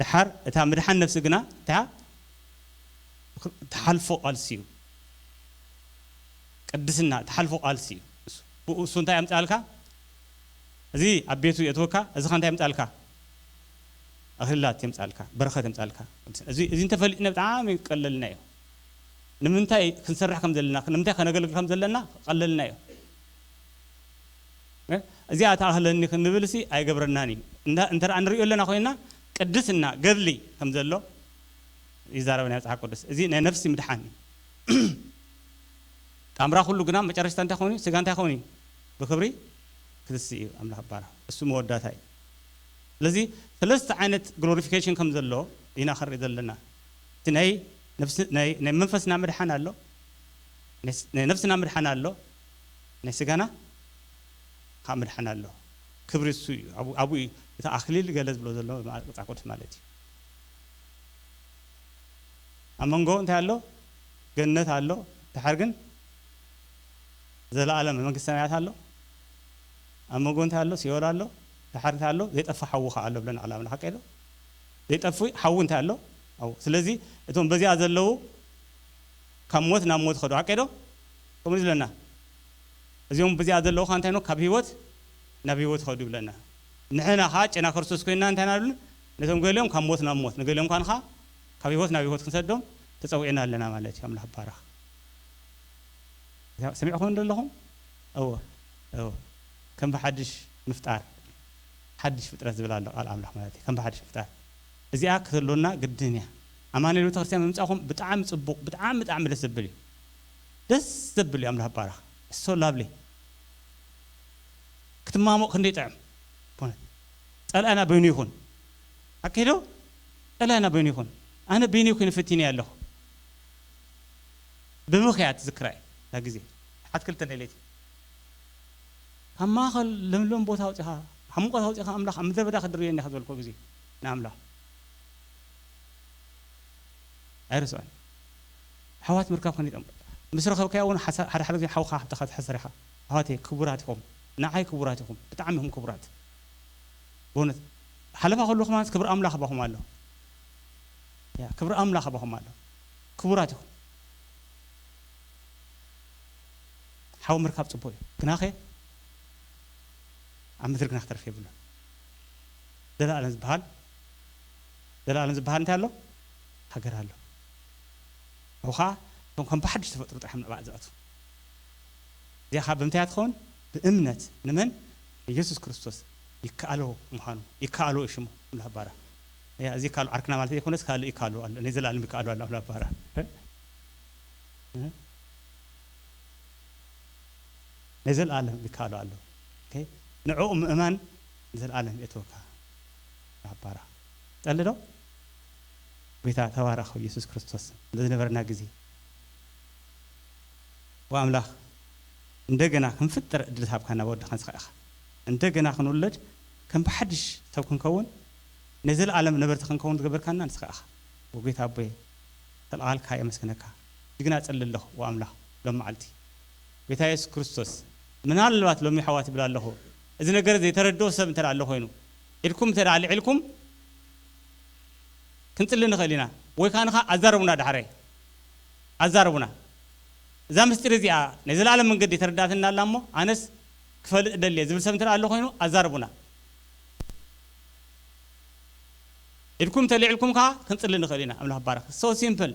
ድሓር እታ ምድሓን ነፍሲ ግና እንታይ እያ? ትሓልፎ ቃልሲ እዩ። ቅድስና ትሓልፎ ቃልሲ እዩ። እሱ፣ ብኡ እሱ እንታይ የምጽኣልካ? እዚ ኣብ ቤቱ የእትወካ፣ እዚ ኸ እንታይ የምጽኣልካ? ኣኽሊላት የምጽኣልካ፣ በረኸት የምጽኣልካ። እዚ፣ እዚ እንተፈሊጥና ብጣዕሚ ይቀለልና እዩ። ንምንታይ ክንሰርሕ ከም ዘለና፣ ንምንታይ ከነገልግል ከም ዘለና ክቀለልና እዩ። እ? እዚኣ ትኣኽለኒ ክንብል ሲ ኣይገብረናን እዩ። እንዳ-፣ እንተ ደኣ ንሪኦ ኣለና ኮይንና፣ ቅድስና፣ ገድሊ ከም ዘሎ ይዛረበና መጽሓፍ ቅዱስ። እዚ ናይ ነፍሲ ምድሓን እዩ። ጣምራ ኩሉ ግና መጨረሽታ እንታይ ኮይኑ? ስጋ እንታይ ኮይኑ? ብክብሪ ክትስእ እዩ። ኣምላኽ ይባረኽ። እሱ መወዳእታ እዩ። ስለዚ ሰለስተ ዓይነት ግሎሪፊኬሽን ከም ዘሎ ኢና ክንርኢ ዘለና። እቲ ናይ ነፍሲ-፣ ናይ፣ ናይ መንፈስና ምድሓን ኣሎ፣ ናይ ስ-፣ ናይ ነፍስና ምድሓን ኣሎ፣ ናይ ስጋና ካብ ምድሓን ኣሎ። ክብሪ እሱ እዩ። ኣብኡ፣ ኣብኡ እዩ እቲ ኣኽሊል ገለ ዝብሎ ዘሎ መጽሓፍ ቅዱስ ማለት እዩ። ኣብ መንጎ እንታይ ኣሎ? ገነት ኣሎ። ድሓር ግን ዘለኣለም መንግስቲ ሰማያት ኣሎ። ኣብ መንጎ እንታይ ኣሎ? ሲኦል ኣሎ። ድሓር እንታይ ኣሎ? ዘይጠፍእ ሓዊ ኸዓ ኣሎ ብለና ቃል ኣምላኽ፣ ሓቀይ ዶ? ዘይጠፍእ ሓዊ እንታይ ኣሎ? ሓዊ። ስለዚ እቶም በዚኣ ዘለዉ ካብ ሞት ናብ ሞት ይኸዱ፣ ሓቀይ ዶ? ከምኡ ዝብለና። እዚኦም በዚኣ ዘለዉ ኸዓ እንታይ ነው? ካብ ህይወት ናብ ህይወት ይኸዱ ይብለና። ንሕና ኸዓ ጨና ክርስቶስ ኮይንና እንታይ ኢና ንብል? ነቶም ገሊኦም ካብ ሞት ናብ ሞት፣ ንገሊኦም ኸዓ ካብ ህይወት ናብ ህይወት ክንሰዶም ተጸዊዕና ኣለና ማለት እዩ። ኣምላኽ ይባረኽ። ሰሚዕኹም ዶ ኣለኹም? እወ፣ እወ። ከም ብሓድሽ ምፍጣር፣ ሓድሽ ፍጥረት ዝብል ኣሎ ቃል ኣምላኽ ማለት እዩ። ከም ብሓድሽ ምፍጣር። እዚኣ ክትህልወና ግድን እያ። ኣማኑኤል ቤተክርስትያን ምምጻእኹም ብጣዕሚ ጽቡቕ፣ ብጣዕሚ፣ ብጣዕሚ ደስ ዘብል እዩ። ደስ ዘብል እዩ። ኣምላኽ ይባረኽ። እሶ ላብሊ። ክትማሞቕ ክንደይ ጥዕም። በእውነት። ጸላእና በይኑ ይኹን። ኣካይዶ? ጸላእና በይኑ ይኹን። ኣነ በይኑ ይኹን ፈቲነ ኣለኹ። ብምኽያት ዝክራይ እታ ግዜ። ሓት ክልተ ናይ ለይቲ። ኣብ ማእኸል ለምለም ቦታ ኣውፂኻ፣ ኣብ ሙቐት ኣውፂኻ ኣምላኽ ኣብ ምድረ በዳ ክድርዮ እንዲኻ ዝበልኮ ግዜ ንኣምላኽ ኣይርስዖን። ኣሕዋት ምርካብ ከኒጠም ምስ ረኸብካዮ እውን ሓደ ሓደ ግዜ ሓውካ ሓብትኻ ትሕሰር ኢኻ። ኣሕዋተይ ክቡራት ኢኹም፣ ንዓይ ክቡራት ኢኹም፣ ብጣዕሚ ኢኹም ክቡራት። ብእውነት ሓለፋ ከሉ ከማንስ ክብሪ ኣምላኽ ኣባኹም ኣሎ። ያ ክብሪ ኣምላኽ ኣባኹም ኣሎ። ክቡራት ኢኹም። ሓው ምርካብ ጽቡቅ እዩ። ግናኸ ኣብ ምድሪ ግና ክተርፍ የብሉን። ዘለኣለም ዝበሃል ዘለኣለም ዝበሃል እንታይ ኣሎ? ሃገር ኣሎ። ኣብኡ ከዓ እቶም ከም ብሓድሽ ተፈጥሩ ጥራሕ ምዕባእ ዝኣቱ እዚኣ ከዓ ብምንታይ እያ ትኸውን? ብእምነት ንመን? ንየሱስ ክርስቶስ ይከኣሎ ምዃኑ ይከኣሎ እዩ ሽሙ። ኣምላኽ ባራ ያ እዚ ይከኣሎ ዓርክና ማለት ዘይኮነስ ካልእ ይከኣሎ ኣሎ ናይ ዘለኣለም ይከኣሎ ኣሎ ኣምላኽ ባራ ናይ ዘለኣለም ይከኣሎ ኣሎ። ንዕኡ ምእማን ንዘለኣለም የእትወካ። ኣባራ ጠሊ ዶ? ጎይታ ተባረኽ ኢየሱስ ክርስቶስ። ንዝነበረና ግዜ ወኣምላኽ እንደገና ክንፍጠር ዕድል ዝሃብካና ወድኻ ንስኻ ኢኻ። እንደገና ክንውለድ ከም ብሓድሽ ሰብ ክንከውን ናይ ዘለኣለም ነበርቲ ክንከውን ዝገበርካና ንስኻ ኢኻ። ወጎይታ ኣቦየ ተለቓልካ የመስግነካ። እጅግና ጸሊ ኣለኹ ወኣምላኽ ሎም መዓልቲ ጎይታ የሱስ ክርስቶስ ምናልባት ሎሚ ኣሕዋት ይብል ኣለኹ እዚ ነገር ዘይተረድኦ ሰብ እንተ ኣሎ ኮይኑ ኢድኩም እንተ ኣልዒልኩም ክንጽሊ ንኽእል ኢና ወይ ከዓ ንኻ ኣዛረቡና ዳሕራይ ኣዛረቡና እዛ ምስጢር እዚኣ ናይ ዘለኣለም መንገዲ ተረዳትና ኣላ እሞ ኣነስ ክፈልጥ ደልየ ዝብል ሰብ እንተ ኣሎ ኮይኑ ኣዛረቡና ኢድኩም ተልዒልኩም ከዓ ክንጽሊ ንኽእል ኢና ኣምላኽ ባረክ so simple